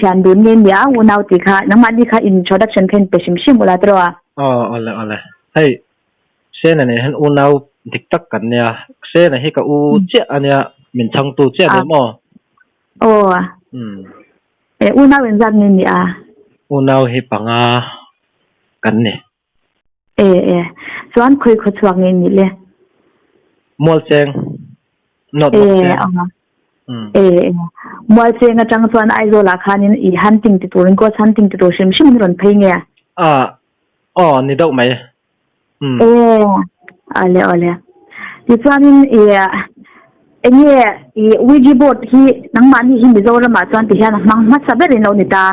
Thian dun nge nia unau tih kha nangmahni kha introduction kha in pe hrim hrim ula tiraw a? Aw awle awle. Hei Sena nen hian unau dik tak kan nia. Sena hi ka u chiah a nia, min chhangtu chiah a ni maw? Aw. E unau engzat nge nia? Unau hi panga kan ni. E e. Chuan khawi khaw chhuak nge nih le? Mualcheng. North E Mualcheng. a. E e. Mualcheng atang chuan Aizawl ah khanin i hunting ti turin ghost hunting ti tur hrim hrim in rawn phei nge? A aw ni deuh mai. E ale awle. Tichuanin i enge i Ouija board hi nangmahni hi Mizoram ah chuan tihian a hmang hmasa ber in lo ni ta.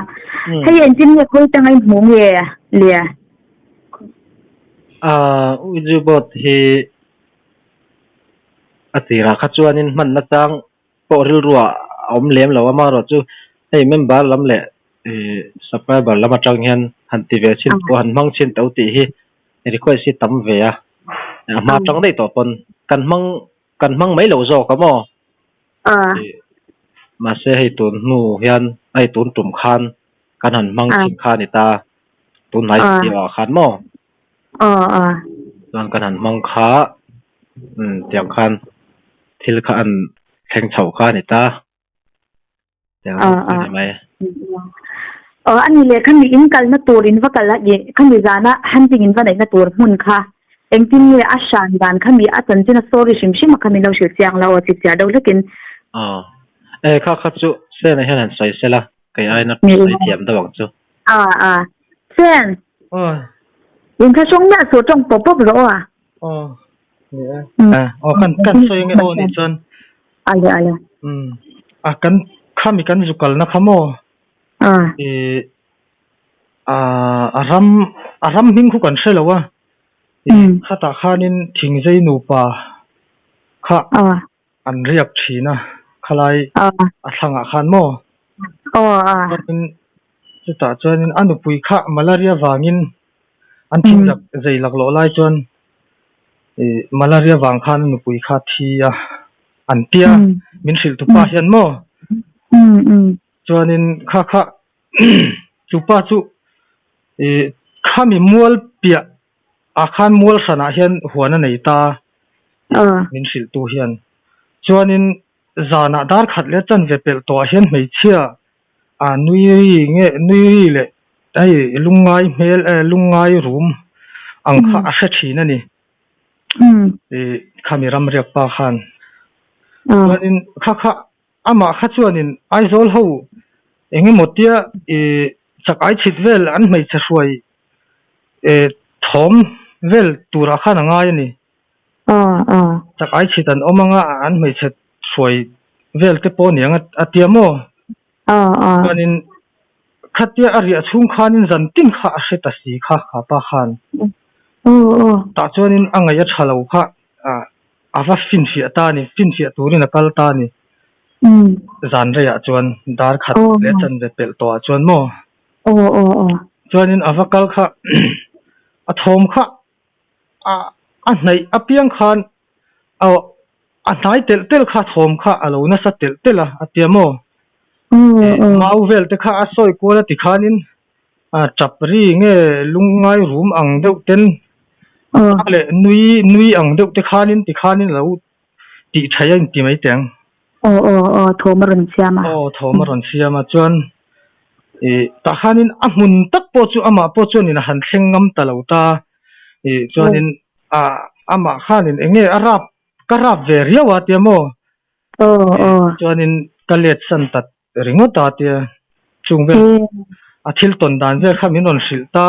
Hei engtin nge khawi tanga in hmuh nge le? Ouija board hi a tirah kha chuanin hman nachang pawh rilru ah a awm lem lo a, amaherawh chu hei member lam leh subscriber lam atang hian han ti ve chin pawh han hmang chin tawh tih hi request hi tam ve a, a hma atang daih tawh pawn kan hmang kan hmang mai lo zawk a maw? Mahse hei tun hnu hian hei tun tum khan kan han hmang chin kha a ni ta, tun hnai chiah ah khan maw? Chuan kan han hmang kha tiang khan thil kha an thleng chhoh kha a ni ta. Tiang a ni mai. Aw a ni le khami in kalna tur in va kal a i khami zana hunting in va neihna tur hmun kha engtin nge a hran dan khami a chanchin a story hrim hrim a khami lo hrilh chiang la aw chipchiar deuh hlekin. Aw e kha kha chu Sena hian han sawi sela kei aina sawi thiam deuh ang chu. A a Sen. Aw. In kha hrawng miah suh tawng pawp pawp rawh aw a. Aw ni e. Aw kan kan sawi ange aw nih chuan. Ale ale. Umm a kan khami kan zu kalna kha maw? I a ram a ram hming khu kan hre lo a. Khatah khanin thingzei nupa kha an riak thin a khalai a thlangah khan maw? Chuanin chutah chuanin a nupui kha malaria vangin an thing lak zei laklawh lai chuan ih malaria vang khan a nupui kha thi a an tia min hrilh tupa hian maw? Chuanin kha kha chupa chu ih khami mual piah ah khan mual hranah hian huan a nei ta min hrilh tu hian. Chuanin zanah dar khat leh chanve pelh tawhah hian hmeichhia a nui ri nge nui ri leh hei lungngai hmel eh lungngai rum ang kha a hre thin a ni. Ih khami ramriak pa khan. Chuanin kha kha Amah kha chuanin Aizawl ho eng emaw tia ih chak ai chhit vel an hmeichhe hruai eh thawm vel turah khan a ngai a ni. Chak ai chhit an awm anga an hmeichhe hruai vel te pawh aniang a tia maw? Chuanin khatia a riah chhung khanin zan tin kha a hre ta si kha kha pa khan. Tah chuanin a ngaih a tha lo kha A va finfiah ta a ni, finfiah turin a kal ta a ni. Zan reiah chuan dar khat leh chanve pelh tawhah chuan maw? Chuanin a va kal kha a thawm kha a hnaih apiang khan a hnai telh telh kha thawm kha a lo nasa telh telh a, a tia maw? Mau vel te kha a sawi kual a ti khanin A tap ri nge lungngai rum ang deuh ten a leh nui nui ang deuh te khanin ti khanin a lo tih thaih a inti mai teh ang. Aw aw aw thawm a rawn siam a. Aw thawm a rawn siam a chuan ih tah khanin a hmun tak pawh chu amah pawh chuanin a han thleng ngam ta lo ta ih chuanin a amah khanin eng nge a rap ka rap ve riau a tia maw Aw aw. Chuanin ka let san ta ringawt a tia chung vel a thil tawn dan vel kha min rawn hrilh ta.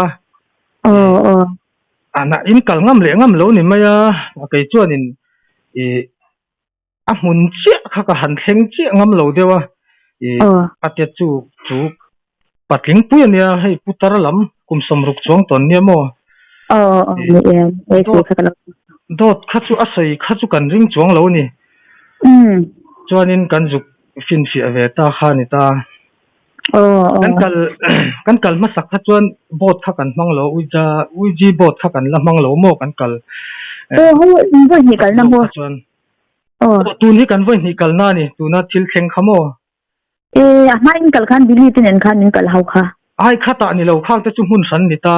Aw aw. A na in kal ngam leh ngam lo ni mai a, kei chuanin ih a hmun chiah kha ka han thleng chiah ngam lo deuh a ih a tia chu chu patling pui a nia hei putar lam kum sawmruk chuang tawn nia maw. Aw aw ni em hei chu kha ka lo Dawt kha chu a sawi kha chu kan ring chuang lo ni. Chuanin kan zuk finfiah ve ta kha a ni ta. Kan kal kan kal hmasak kha chuan boat kha kan hmang lo Ouija Ouija boat kha kan la hmang lo maw kan kal. Aw ho vawi hnih kalna maw? Chuan tun hi kan vawi hnih kalna a ni tuna thil thleng kha maw? E, a hma in kal khan Billy te nen khan in kal ho kha. Ai khatah ni lo khang te chu hmun hran ni ta.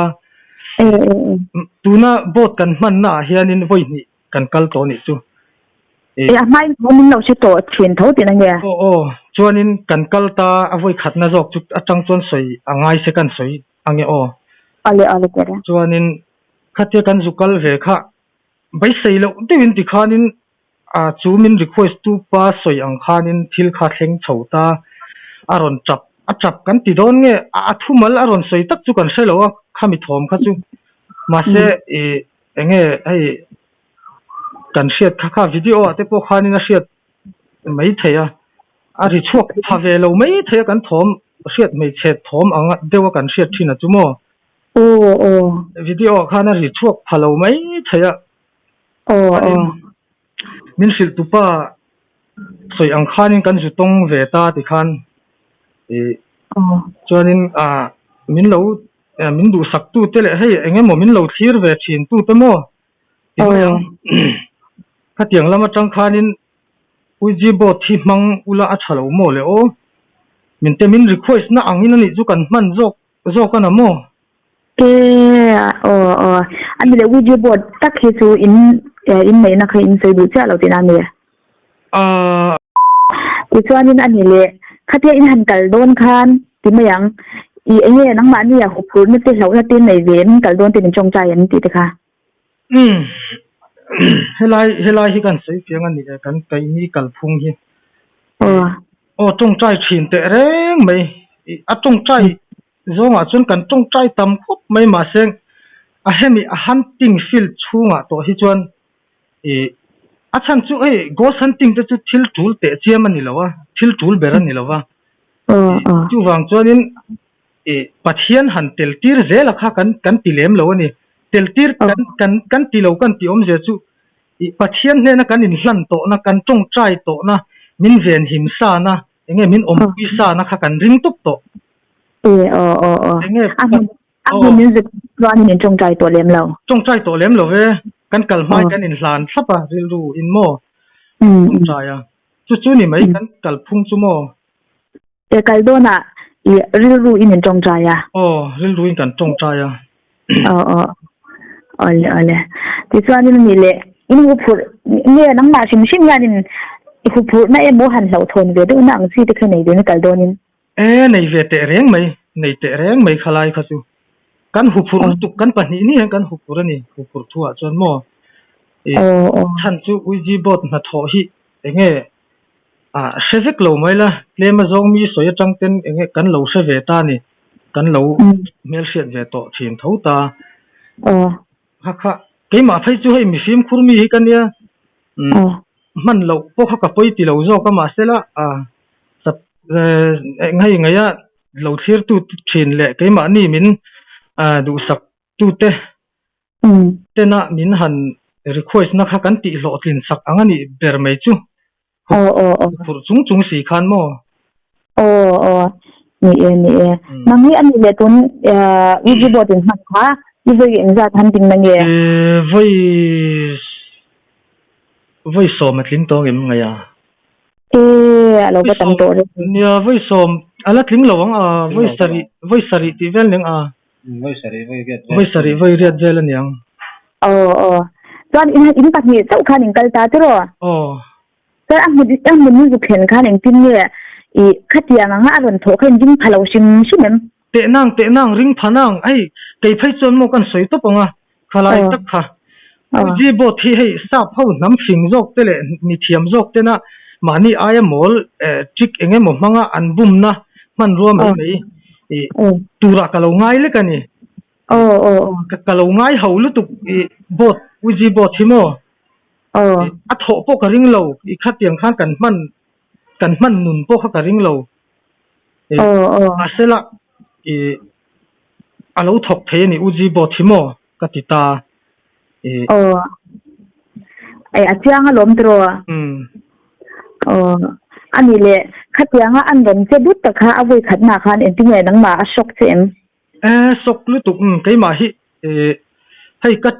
E, e, e. Tuna boat kan hmanna ah hianin vawi hnih kan kal tawh nih chu. E, a hma in tho min lo hre tawh thin tho tih na nge? Aw aw, chuanin kan kal ta a vawi khatna zawk chu atang chuan sawi a ngai se kan sawi ange aw. Awle awle tere. Chuanin khatia kan zu kal ve kha beisei loh deuhin tikhanin A chu min request tu pa sawi ang khanin thil kha thleng chho ta, a rawn tap a tap kan ti dawn nge a thumal a rawn sawi tak chu kan hre lo a khami thawm kha chu mahse i enge hei kan hriat kha kha video ah te pawh khanin a hriat mai thei a, a ri chhuak tha ve lo mai thei a kan thawm hriat hmeichhe thawm ang deuh a kan hriat thin a chu maw video ah khan a ri chhuak pha lo mai thei a. Aw aw. Min hrilh tupa sawi ang khanin kan zu tawng ve ta ti khan ih chuanin ah min lo min duhsak tu te leh hei eng emaw min lo thlir ve thin tu te maw ti mai ang khatiang lam atang khanin Uiji boat hi hmang ula a tha lo maw le aw min te min request na angin anih chu kan hman zawk zawk a na maw? E, aw aw. A ni le Ouija board tak hi chu in in neihna kha in sawi duh chiah lo tihna a ni. Aaa. Tichuanin a ni le, khatia in han kal dawn khan ti mai ang, i enge nangmahni a huphurhna te hlauhna te nei ve em kal dawn te min tawngtai em tih te kha. Umm. Helai helai hi kan sawi fiang a ni e, kan kaihni kalphung hi. Aw. Aw tawngtai thin teh reng mai. A tawngtai Zawngah chuan kan tawngtai tam khawp mai mahse a hemi a hunting field chhungah tawh hi chuan ih a chhan chu hei ghost hunting te chu thil tul teh chiam a ni lo a, thil tul ber a ni lo va. Chuvang chuanin ih Pathian han tel tir zel a kha kan kan ti lem lo a ni. Tel tir kan kan kan ti lo kan tih awmzia chu ih Pathian hnena kan inhlan tawhna kan tawngtai tawhna min venhim sana Enge min awmpui sa na kha kan ring tawp tawh. E aw aw aw. Enge A hmun a hmun min zuk chuan in tawngtai tawh lem lo. Tawngtai tawh lem lo ve. Kan kal hmai kan in hlan thlap a rilru in maw. Tawngtai a. Chu chu ni mai kan kal phung chu maw. E kal dawn ah i rilru in in tawngtai a. Aw rilru in kan tawngtai a. Aw aw. Awle awle. Tichuanin ani leh in huphurh nge nangmah hrim hrim hianin i huphurhna emaw han hlauhthawn ve deuhna ang chi te kha nei ve ni kal dawnin. E nei ve teh reng mai, nei teh reng mai khalai kha chu. Kan huphurh lutuk kan pahnih ni hian kan huphurh a ni, huphurh thu ah chuan maw. I chhan chu Ouija board hnathawh hi enge Ah, hre vek lo mai la, tlem a zawng mi sawi atang ten enge kan lo hre ve ta ni, kan lo hmelhriat ve tawh thin tho ta. Kha kha, keimah phei chu hei mi fimkhur mi hi ka nia, hman loh pawh kha ka pawi ti lo zawk a mahsela, ah, sap, hei ngaia lo thlirtu thin leh keimahni min duhsak tute tena min han request na kha kan tih hlawhtlin sak ang a nih ber mai chu. Aw aw aw. Phurh chung chung si khan maw? Aw aw ni e ni e. Nang hi a nih leh tun Ouija board in hman kha i vawi engzat han ding na nge? Vawi vawi sawm a tling tawng em ngaih a? E a lo va tam tawh reng. Nia vawi sawm a la tling lo ang a vawi sarih vawi sarih tih vel ning a. Vawi sarih vawi riat vel. Vawi sarih vawi riat vel a niang. Aw aw. Chuan in in pahnih chauh khan in kal ta che rawh. Aw. Chuan a hmun a hmun in zuk thlen khan engtin nge i khatiang anga a rawn thawh kha in ring pha lo hrim hrim em? Teh nang teh nang ring pha nang hei kei phei chuan maw kan sawi tawp ang a khalai tak kha. Uji boat hi hei sap ho hnam fing zawk te leh mi thiam zawk tena mahni aia mawl trick eng emaw hmanga an bumna hmanrua mai mai i turah ka lo ngai lek a ni. Ka lo ngai ho lutuk i boat Uji boat hi maw a thawh pawh ka ring lo i khatiang khan kan hman kan hman nun pawh kha ka ring lo. Mahsela i a lo thawk thei a ni Uji boat hi maw ka ti ta. Aw. Ei a chiang alawm tiraw? Umm. Aw. A nih leh khatianga an rawn che but tak kha a vawi khatnaah khan engtin nge nangmah a shock che em? E shock lutuk umm keimah hi hei ka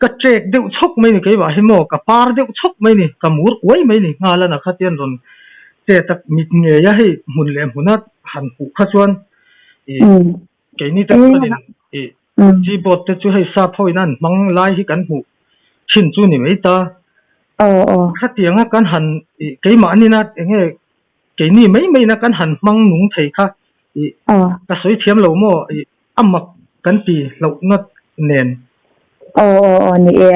ka trek deuh chhawk mai ni keimah hi maw ka par deuh chhawk mai ni ka mur uai mai ni nghalana khatian rawn Chet a mit ngei a hei hmun leh hmuna han hmuh kha chuan ih keini te chuanin ih keyboard te chu hei sap ho in an hmang lai hi kan hmuh thin chu ni mai ta. Khatianga kan han ih keimahni na eng nge keini mai mai na kan han hmang nung thei kha ih ka sawi thiam lo maw ih a mak kan ti hlauhna nen. Aw aw aw ni e,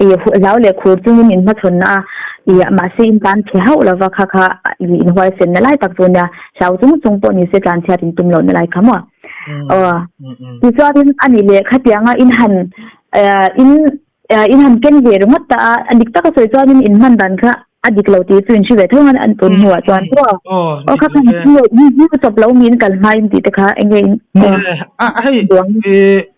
i hlau leh khur chungin in hmachhawn a, i mahse in tlan chhe hauh lova kha kha i in huaisen na lai tak chu nia, hlau chung chung pawh ni se tlan chhiat in tum loh na lai kha maw. Aw tichuanin a nih leh khatianga in han in in han ken ve ringawt ta a, a dik taka sawi chuanin in hman dan kha a dik lo tih chu in hre ve tho ang an tun hnuah chuan aw kha khan hi chawp lo min kal hma in tih te kha enge in a hei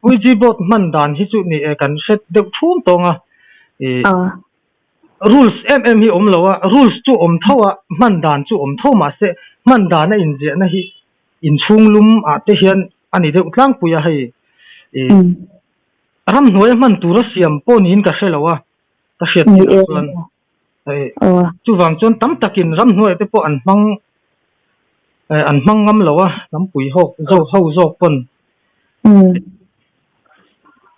Ouija board hman dan hi chu ni e kan hre deuh thum tawng a rules em em hi awm lo a rules chu awm tho a hman dan chu awm tho mahse hman dan a inziahna hi inchhung lum ah te hian a ni deuh tlangpui a hei ramhnuai a hman tura siam pawh niin ka hre lo a ka hriat theih chuan Chuvang chuan tam takin ramhnuai te pawh an hmang an hmang ngam lo a, lampui ho ho zawk pawn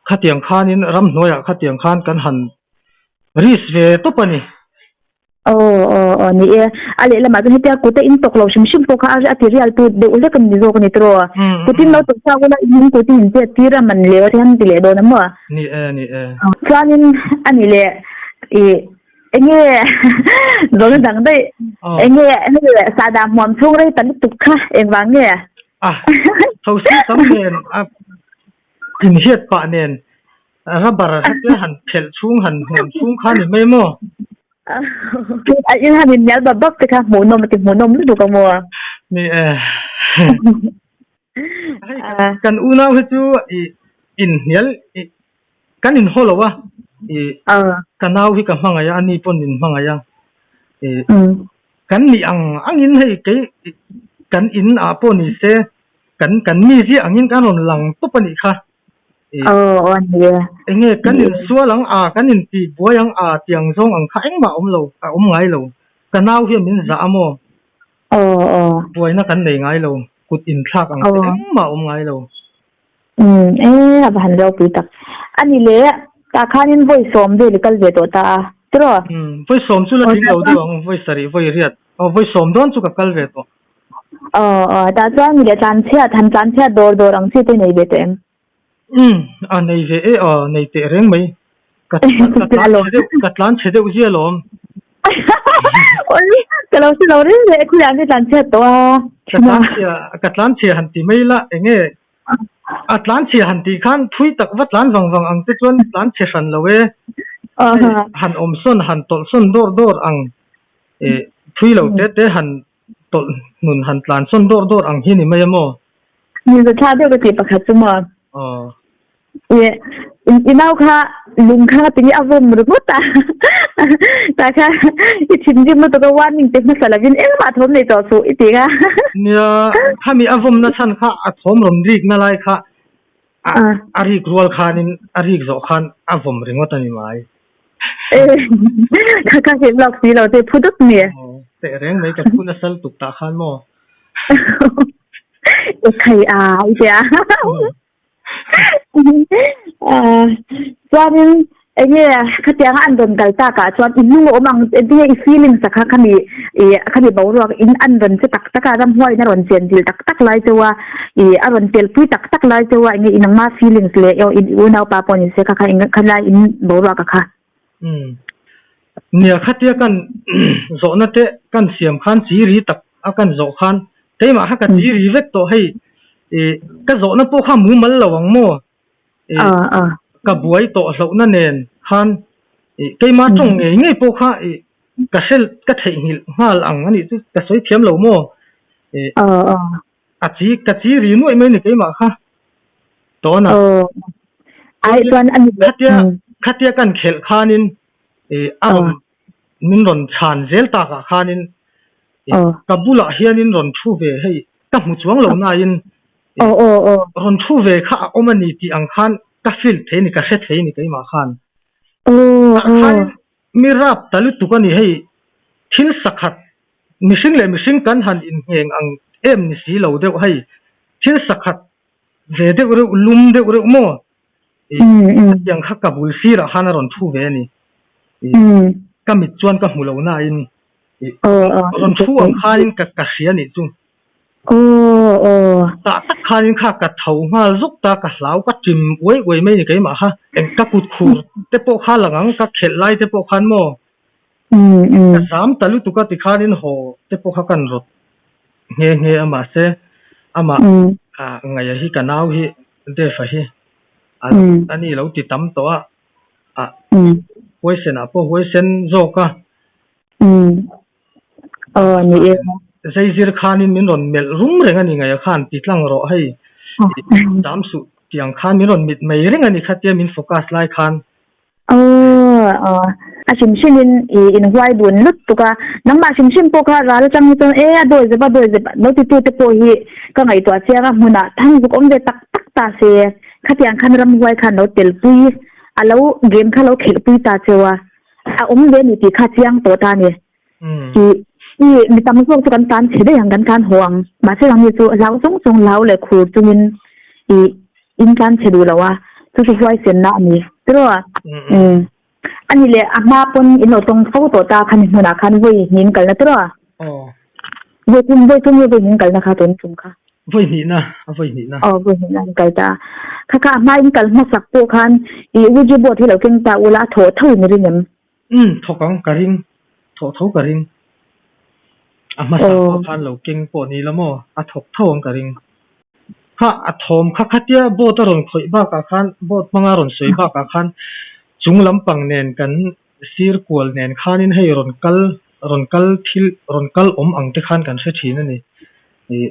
khatiang khanin ramhnuaiah khatiang khan kan han risk ve tawp a ni. Aw aw aw ni e, a lehlamah chuan hetia kut a in tawk lo hrim hrim pawh kha a ti rial tu deuh hlek a ni zawk a ni tiraw? Kutin lo tawk chak ula in kutin in chet tir a man leh te han ti leh dawn a maw? Ni e ni e. Chuanin a ni leh ih enge zawhna dang daih enge hei sahdah hmuam chhung rei ta lutuk kha engvang nge? A thosi tam nen a inhiat pah nen rubber hetia han phelh chhung han hmuam chhung kha ni mai maw? A in han inhnial bap bap te kha hmuhnawm a ti hmuhnawm lutuk a maw? Ni e. Hei kan unau hi chu ih inhnial ih kan inhaw lo a ih ka nau hi ka hmangaih a ani pawn min hmangaih a ih kan nih ang angin hei kei kan in ah pawh ni se kan kan mi ziah angin kan rawn lang tawp a nih kha ih eng nge kan insual ang a kan intih buai ang a tiang zawng ang kha engmah a awm lo a awm ngai lo ka nau hian min zah a maw. Aw aw. Buaina kan nei ngai lo, kut inthlak ang che engmah a awm ngai lo. Umm e a va han ropui tak. Ani le, tah khanin vawi sawm vel i kal ve tawh ta a, tiraw? Umm vawi sawm chu la tling lo deuh ang, vawi sarih, vawi riat, aw vawi sawm dawn chu ka kal ve tawh. Aw aw, tah chuan mi leh tlanchhiat, han tlanchhiat dawr dawr ang chi te nei ve tawh em? Umm a nei ve e aw, nei teh reng mai. Ka ka tlan chhe deuh, ka tlan chhe deuh zia lawm. Oi, ka lo hre lo reng reng e, khawiah nge tlan chhiat tawh a? Ka tlan chhia, ka tlan chhia han ti mai la, eng nge a tlan chhia han tih khan thui tak va tlan vang vang ang te chuan tlan chhe hran lo e. Hei han awm sawn, han tawlh sawn dawr dawr ang, eh thui lo te te han tawlh hnun han tlan sawn dawr dawr ang hi ni mai a maw? Min za thla deuh ka tih pakhat chu maw? Aw. Ye, i nau kha lung kha tinge a vawm ringawt a. Tah kha i thinrim lutuk a warning pe hmasa lovin engmah thawm nei tawh suh i ti kha. Nia, khami a vawmna chhan kha a thawm rawn rik na lai kha a rik rual khanin a rik zawh khan a vawm ringawt a ni mai. Kha kha hlim lawk si lo te phu deuh ni. Teh reng mai ka phu nasa lutuk tah khan maw. E thei a i tia. Chuanin enge khatianga an rawn kal takah chuan i hnung a awm ang engtinge i feelings a kha khami ih khami boruak in an rawn che tak tak a ramhuaiin a rawn chenchilh tak tak lai chauh a ih a rawn telpui tak tak lai chauh a enge i nangma feelings leh emaw i unaupa pawh ni se kha kha eng khalai in boruak a kha. Umm nia khatia kan zawhna te kan siam khan chi ri tak a kan zawh khan keimah kha ka chi ri vek tawh hei ih ka zawhna pawh kha mumal lo ang maw ih ka buai tawh hlauhna nen khan ih keima tawng ngei ngei pawh kha ih ka hre ka theihnghilh nghal ang a nih chu ka sawi thiam lo maw ih a chi ka chi ri nuaih mai ni keimah kha tawn a khatia khatia kan khelh khanin ih a rawn min rawn chhan zel takah khanin ka bulah hianin rawn thu ve hei ka hmu chuang lo nain rawn thu ve kha a awm a ni tih ang khan ka feel thei a ni ka hre thei a ni keimah khan tah khanin mi rap ta lutuk a ni hei thil sakhat. Mihring leh mihring kan han inngheng ang em ni si lo deuh hei thil sakhat ve deuh reuh lum deuh reuh maw i hetiang kha ka bul sirah khan a rawn thu ve a ni. I ka mit chuan ka hmu lo nain i rawn thu ang khanin ka ka hria nih chu. Tah tak khanin kha ka tho nghal zuk ta ka hlau ka ṭim uai uai mai ni keimah kha. Eng ka kut khur te pawh kha lang ang ka khelh lai te pawh khan maw Ka zam ta lutuk a tikhanin haw te pawh kha kan rawt nghe nghe a mahse amah ngaia hi ka nau hi Dave-a hi a ni lo ti tam tawh a, a huaisen ah pawh huaisen zawk a. Zeizir khanin min rawn melh rum reng a ni ngaia khan ti tlang rawh hei zam suh tiang khan min rawn mit mai reng a ni khatia min focus lai khan. Aw aw a hrim hrim in i in huai dun lut tuk a, nangmah hrim hrim pawh kha ral atang hi chuan e a dawi zep a dawi zep lo ti tu te pawh hi ka ngaihtuah chiang a hmunah thang zuk awm ve tak tak ta se khatiang khan ramhuai khan lo tel pui a lo game kha lo khelh pui ta cheu a a awm ve ni tih kha chiang tawh ta a ni. I i mi tam zawk chu kan tan chhe daih ang kan tlan haw ang mahse nangni chu hlau chung chung hlau leh khur chungin i in tlan chhe duh lo a chu chu huaisenna a ni tiraw umm a ni leh a hma pawn in lo tawng fo tawh ta khami hmunah khan vawi hnih in kalna tiraw vawi kum vawi tum nge vawi hnih in kalna kha tun tum kha vawi hnihna a vawi hnihna aw vawi hnihna in kal ta kha kha a hma in kal hmasak pawh khan i Ouija board hi lo keng ta ula a thawh tho in ring em. Umm, thawk ang ka ring, thawh tho ka ring. A hmasa pawh khan lo keng pawh ni la maw, a thawk tho ang ka ring. Kha a thawm kha khatia boat a rawn khawih bakah khan, boat hmanga rawn sawi bakah khan chung lampang nen kan sir kual nen khanin hei rawn kal, rawn kal thil, rawn kal awm ang te khan kan hre thin a ni. Ih,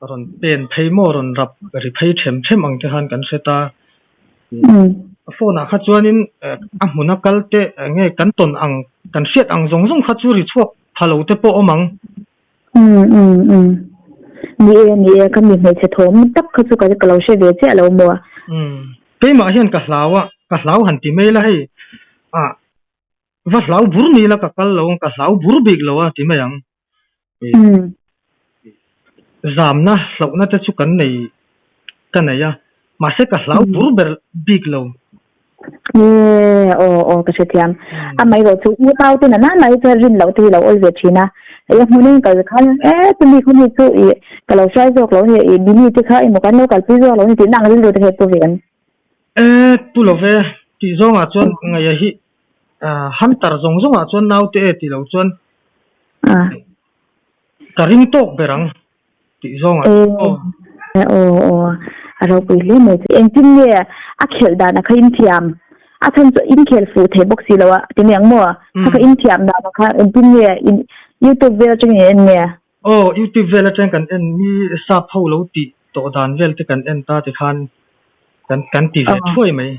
rawn pen phei maw, rawn rap ri phei them them ang te khan kan hre ta. A phone ah kha chuanin a hmuna kal te nge kan tawn ang kan hriat ang zawng zawng kha chu ri chhuak pha lo te pawh awm ang. Umm umm umm ni e ni e ka mi hmeichhe thawm tak kha chu ka lo hre ve chiah lo maw. Umm keimah hian ka hlau a ka hlau han ti mai la hei ah va hlau bur ni la ka kal lo ang ka hlau bur bik lo a ti mai ang. Zamna hlauhna te chu kan nei ka nei a, mahse ka hlau bur ber bik lo. Ee aw aw ka hrethiam. Amaherawh chu u tau te nana mai chuan rin loh te hi lo awl ve thin a. Hei a hmunin kal khan e chumi khaw mi chu ih ka lo hruai zawk lo ni ih Billy te kha emaw kan lo kalpui zawk lo ni tih na ang rilru te kha i pu ve em? E pu lo ve tih zawngah chuan ngaih hi Hunter zawng zawngah chuan naute e tih lo chuan ka ring tawk ber ang tih zawngah chuan aw. Aw aw a ropui hle mai chu. Engtin nge a khelh dan a kha inthiam? A chhan chu inkhel fuh thei bawk si lo a ti mai ang maw? Kha kha inthiam dan a kha engtin nge youtube vel atangin in en nge? Aw youtube vel atang kan en mi sap ho lo tih tawh dan vel te kan en ta tikhan kan kan ti ve thuai mai.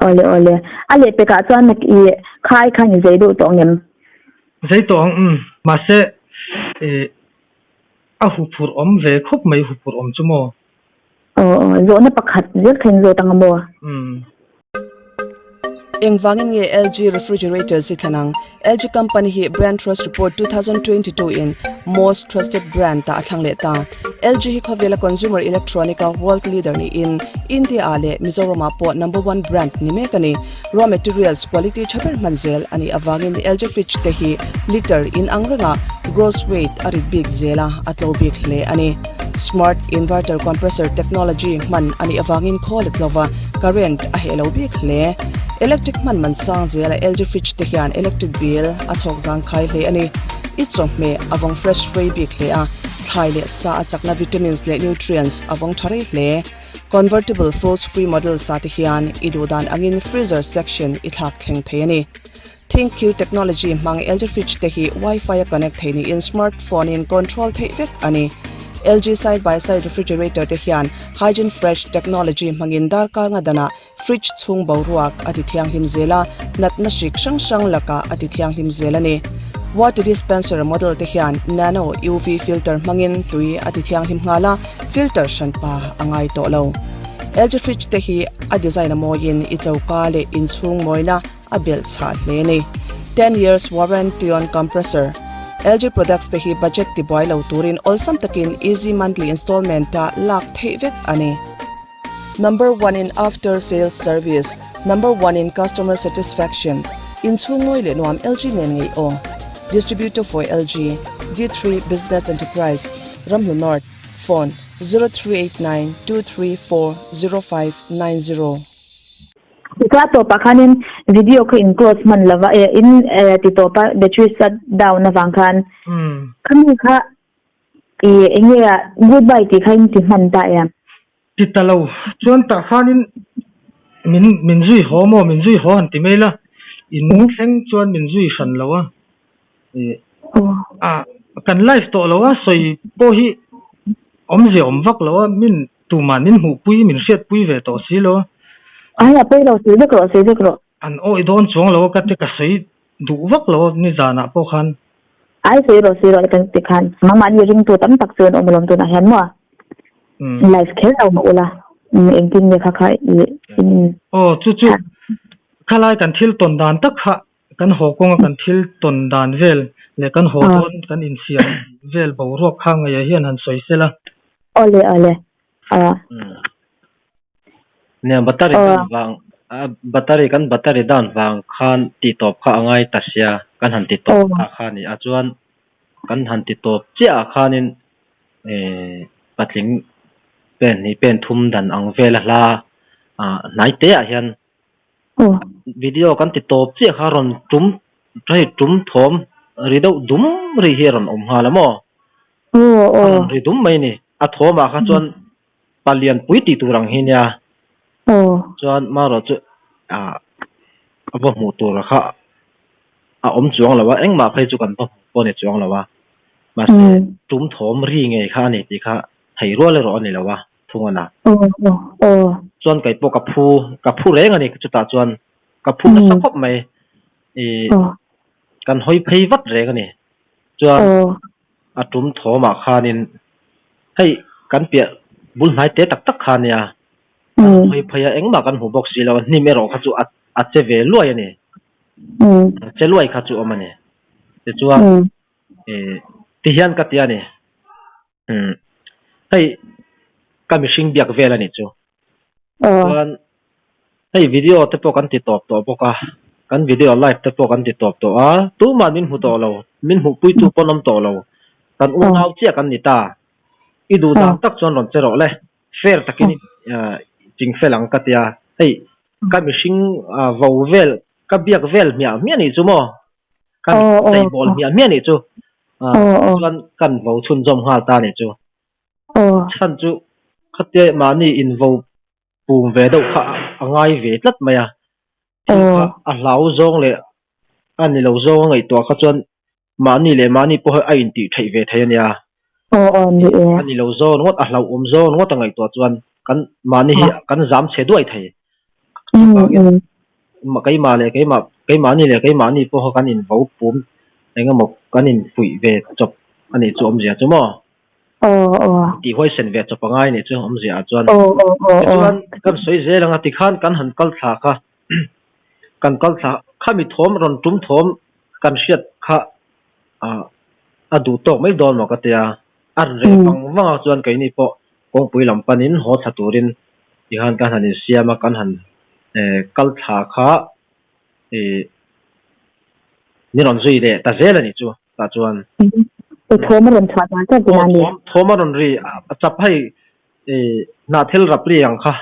Awle awle. A leh pekah chuan nak i khai khan i zei deuh tawh ang em? Zei tawh ang umm. Mahse i a huphurh awm ve khawp mai huphurh awm chu maw? Aw aw zawhna pakhat zel kha in zawt ang a maw? Umm. Engvangin nge LG Refrigerators hi thlan ang? LG company hi Brand Trust Report 2022 in Most Trusted Brand tah a thlang leh ta. LG hi khawvela consumer electronic a world leader niin India ah leh Mizoram ah pawh number one brand ni mek a ni. Raw materials quality tha ber hman zel a nih avangin LG fridge te hi liter in ang rengah gross weight a rit bik zel a, a tlo bik hle a ni. Smart Inverter Compressor Technology hman a nih avangin khawl a tlo va, current a heh lo bik hle. Electric hman man sang zela LG fridge te hian electric bill a chhawk zang khai hle a ni. I chawhmeh a vawng fresh rei bik hle a, thlai leh sa a chakna vitamins leh nutrients a vawng tha rei hle. Convertible frost free model sa te hian i duh dan angin freezer section i thlak thleng thei a ni. ThinQ technology hmang LG fridge te hi Wi-Fi a connect thei niin smartphone in control theih vek a ni. LG side by side refrigerator te hian Hygiene Fresh technology hmangin darkar nga danah fridge chhung boruak a ti thianghlim zel a, natna hrik hrang hrang lakah a ti thianghlim zel a ni. Water dispenser model te hian nano UV filter hmangin tui a ti thianghlim nghal a, filter hranpa a ngai tawh lo. LG fridge te hi a design a mawiin i choka leh inchhung mawina a belh chhah hle a ni. 10 years warranty on compressor. LG products te hi budget tibuai lo turin awlsam takin easy monthly installment a lak theih vek a ni. Number one in after sales service, number one in customer satisfaction, inchhung ngawi leh nuam LG nen ngei aw. Distributor for LG, D3 Business Enterprise, Ramhnu North, phone, 0389 234 0590. Tikha tawpah khanin video kha in close hman lova eh in eh ti tawpa battery shut down avang khan khami kha i enge a goodbye tih kha in ti hman ta em? Ti ta lo chuan tah khanin min min zui haw maw min zui haw han ti mai la in thleng chuan min zui hran lo a eh a kan live tawh lo a sawi pawh hi awmzia awm vak lo a min Tuman min hmuhpui, min hriatpui ve tawh si lo. Ai a pawi lo, sawi vek rawh, sawi vek rawh. An awih dawn chuang lo a, ka te ka sawi duh vak lo a nizanah pawh khan. Ai sawi rawh, sawi rawh kan ti khan. Nangmahni ringtu tam tak chu an awm alawm tunah hian maw? Live kher lo mah ula, engtin nge kha kha i in. Aw chu chu khalai kan thil tawn dan tak kha kan haw kawnga kan thil tawn dan vel leh kan haw dawn kan insiam vel boruak kha ngeiah hian han sawi sela. Awle awle a. Nia battery dan vang battery kan battery dan vang khan tih tawp kha a ngai ta sia kan han ti tawp ta kha a ni a chuan kan han ti tawp chiah ah khanin eh patling pen hnih pen thum dan ang vel a hla ah hnai te ah hian Video kan ti tawp chiah kha rawn tum hei tum thawm ri deuh dum ri hi a rawn awm nghal a maw? A rawn ri dum mai a ni. A thawmah kha chuan palian pui tih tur ang hi nia. Chuan marawh chu ah a va hmuh tur kha a awm chuang lo a, engmah phei chu kan va hmuh pawh a ni chuang lo a. Mahse tum thawm ri ngei kha a ni tih kha thei rual erawh a ni lo a. thung a na. Chuan kei pawh ka phu, ka phu reng a ni chutah chuan ka phu nasa khawp mai. I kan hawi phei vat reng a ni. Chuan a tum thawmah khanin hei kan piah bul hnai te tak tak kha a nia. Kan hawi phei a engmah kan hmu bawk si lo a, hnim erawh kha chu a che ve luai a ni. A che luai kha chu awm a ni. Tichuan tihian ka ti a ni. Umm hei ka mihring biak vel a nih chu. Chuan hei video te pawh kan ti tawp tawh bawk a, kan video live te pawh kan ti tawp tawh a, tumah min hmu tawh lo, min hmuhpuitu pawn awm tawh lo, kan unau chiah kan ni ta. I duh dan tak chuan rawn che rawh le, fair takin i chingfel ang ka tia, hei ka mihring vo vel ka biak vel hmiah hmiah nih chu maw? Kan cheibawl hmiah hmiah nih chu. Chuan kan vo chhunzawm nghal ta nih chu. Chhan chu khatia mahni invo pum ve deuh kha a ngai ve tlat mai a. Thil kha a hlau zawng leh a ni lo zawng a ngaihtuah kha chuan mahni leh mahni pawh a intih theih ve thei a nia. A ni lo zawng ringawt, a hlauhawm zawng ringawt a ngaihtuah chuan kan mahni hi kan zam chhe duai thei. Chuvangin keimah leh keimah keimahni leh keimahni pawha kan invo pum eng emaw kan infuih ve chawp a nih chu awmzia chu maw? Tih huaisen ve chawp a ngai a nih chu awmzia ah chuan. Tichuan kan sawi zel ang a tikhan kan han kal thla kha kan kal thla khami thawm rawn tum thawm kan hriat kha a duh tawk mai dawn maw ka tia. A reh vang vang a chuan keini pawh kawngpui lam panin haw thla turin tikhan kan han insiam a, kan han kal thla kha ih min rawn zui leh ta zel a nih chu tah chuan. Thawm a rawn chhuah dan tlat ina ni. Thawm a rawn ri a chap hei ih hnahthel rap ri ang kha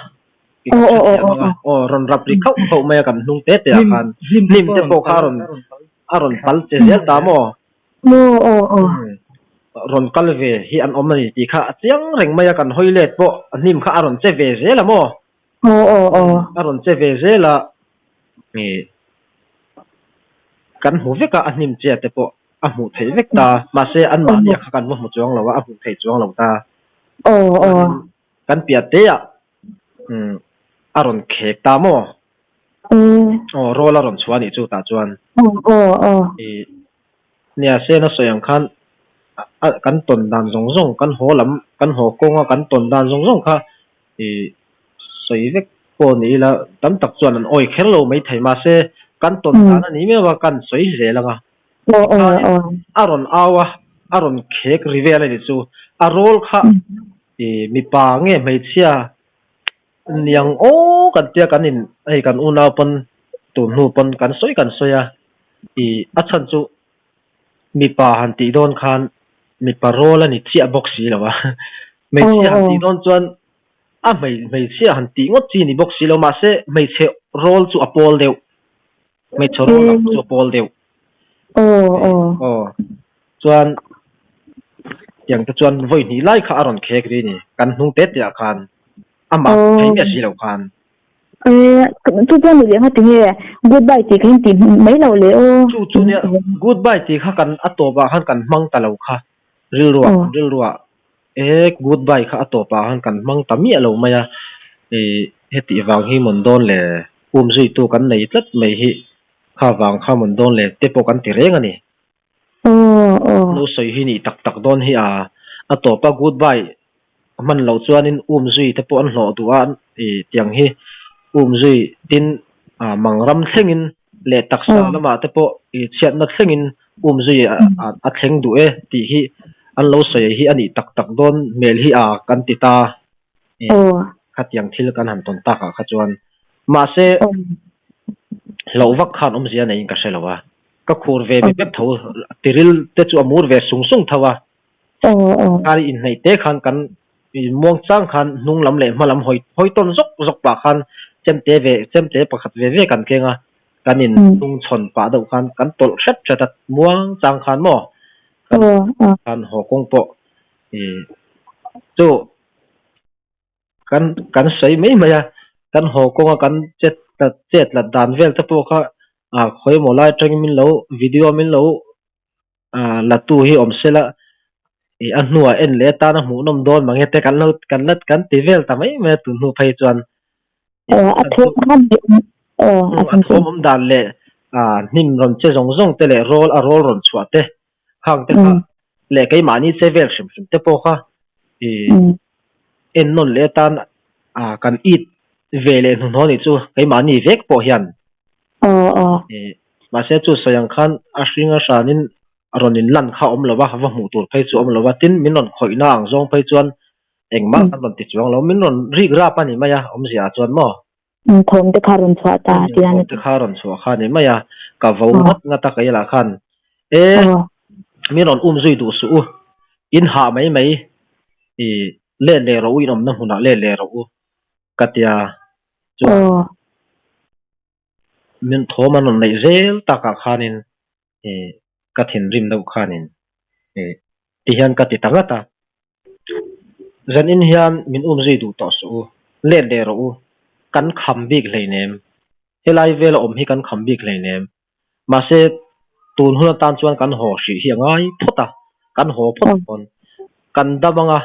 aw rawn rap ri khauh khauh mai a kan hnung te te ah khan hnim te pawh kha a rawn a rawn pal che zel ta maw? Aw aw aw. Rawn kal ve hi an awm a ni tih kha a chiang reng mai a, kan hawi let pawh a hnim kha a rawn che ve zel a maw? Aw aw aw. A rawn che ve zel a, ih kan hmu vek a, a hnim che te pawh a hmuh theih vek ta, mahse anmahni a kha kan va hmu chuang lo a, a hmuh theih chuang lo ta. Aw aw. Kan piah te ah a rawn khek ta maw? Aw rawl a rawn chhuah a nih chu tah chuan. Aw aw aw. Ih nia sen a sawi ang khan a kan tawn dan zawng zawng kan haw lam kan haw kawnga kan tawn dan zawng zawng kha ih sawi vek pawh ni ila tam tak chuan an awi kher lo maithei mahse kan tawn dan a ni miau a kan sawi zel ang a. Tikhanin a rawn au a, a rawn khek ri vel a ni chu. A rawl kha mipa nge hmeichhia niang aw kan tia kan in hei kan unau pawn tun hnu pawn kan sawi kan sawi a, ih a chhan chu mipa han tih dawn khan mipa rawl a ni chiah bawk si lo a, hmeichhia han tih dawn chuan a hmeichhia han tih ngawt chi ni bawk si lo mahse hmeichhe rawl chu a pawl deuh. Hmeichhe rawl ang chu a pawl deuh. Aw chuan tiang te chuan vawi hnih lai kha a rawn khek ri ni kan hnung te te ah khan amah thei miah si lo khan. Chu chuan ni leh ngati nge goodbye tih kha in tih mai lo le aw. Chu chu nia goodbye tih kha kan a tawp ah khan kan hmang ta lo kha rilruah rilruah e goodbye kha a tawp ah khan kan hmang ta miah lo mai a ih hetih vang hi mawn dawn le um zuitu kan nei tlat mai hi kha vang kha mawn dawn le te pawh kan ti reng a ni. Lo sawi hi nih tak tak dawn hi a a tawp a goodbye hman loh chuanin um zui te pawh an hlawh duh a ih tiang hi um zui tin ah mangram thlengin leh taksa lamah te pawh ih chhiatna thlengin um zui a thleng duh e tih hi an lo sawi hi a nih tak tak dawn hmel hi a kan ti ta ih khatiang thil kan han tawn takah kha chuan mahse hlauh vak khan awmzia neiin ka hre lo a. Ka khur ve mi vek tho, tiril te chu a mur ve sung sung tho a. Khan inhnaih te khan kan muang chang khan hnung lam leh hma lam hawi hawi tawn zawk zawk pah khan chemte ve chemte pakhat ve ve kan keng a, kan in hnung chhawn pah deuh khan kan tawlh hrep hrep a, muang chang khan maw kan khan haw kawng pawh chu Kan kan sawi mai mai a, kan haw kawnga kan chet tlat chet tlat dan vel te pawh kha ah khawi emaw lai atangin min lo video min lo ah la tu hi awm se la ih a hnuah en leh atana hmuh nawm dawn mange te kan lo kan la kan ti vel ta mai mai a tun hnu phei chuan. A thawm a thawm awm dan leh ah hnim rawn che zawng zawng te leh rawl a rawl rawn chhuah te khang te kha leh keimahni che vel hrim hrim te pawh kha ih en nawn leh atan ah kan it ve leh hnuhnawh anih chu keimahni vek pawh hian ih mahse chu sawi ang khan a hring a hranin a rawn in lan kha a awm lo va va hmuh tur phei chu a awm lo va tin min rawn khawihna ang zawng phei chuan engmah kan rawn ti chuang lo min rawn rik rap a ni mai a awmzia ah chuan maw. Thawm te kha rawn chhuah ta ti a ni. Thawm te kha rawn chhuah kha ni mai a, ka vo ngat ngat a kei lah khan e min rawn um zui duh suh u, in hah mai mai i let leh rawh u in awmna hmunah let leh rawh u ka tia chuan min thawm an rawn neih zel takah khanin i ka thinrim deuh khanin i tihian ka ti ta ngat a. Zanin hian min um zui duh tawh suh u, let leh rawh u, kan kham bik hleinem, helai vela awm hi kan kham bik hleinem, mahse tun hun atan chuan kan haw hrih hi a ngai phawt a, kan haw phawt dawn, kan dam anga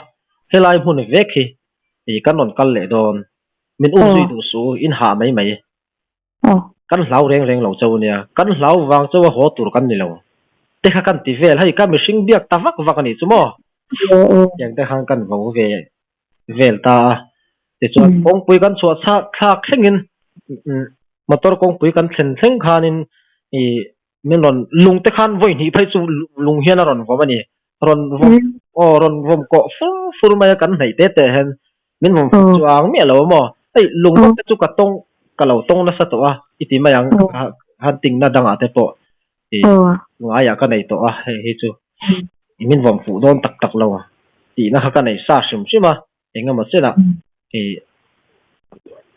helai hmun vek hi kan rawn kal leh dawn, min um zui duh suh u, in hah mai mai. Kan hlau reng reng lo chauh nia, kan hlau vang chauh a haw tur kan ni lo. Te kha kan ti vel, hei ka mihring biak ta vak vak a nih chu maw? Tiang te khan kan vo ve vel ta a. Tichuan kawngpui kan chhuah chhak thlak thlengin motor kawngpui kan thlen thleng khanin ih min rawn lung te khan vawi hnih phei chu lung hian a rawn vawm a ni. Rawn vawm aw rawn vawm kawh fur fur mai a kan hnaih te te hian Min vawm fuk chu a ang miah lo a maw? Hei lung vak te chu ka tawng ka lo tawng nasa tawh a i ti mai ang hunting na dangah te pawh i ngaiah ka nei tawh a hei hi chu min vawm fuh dawn tak tak lo tihna kha ka nei sa hrim hrim a eng emaw chenah i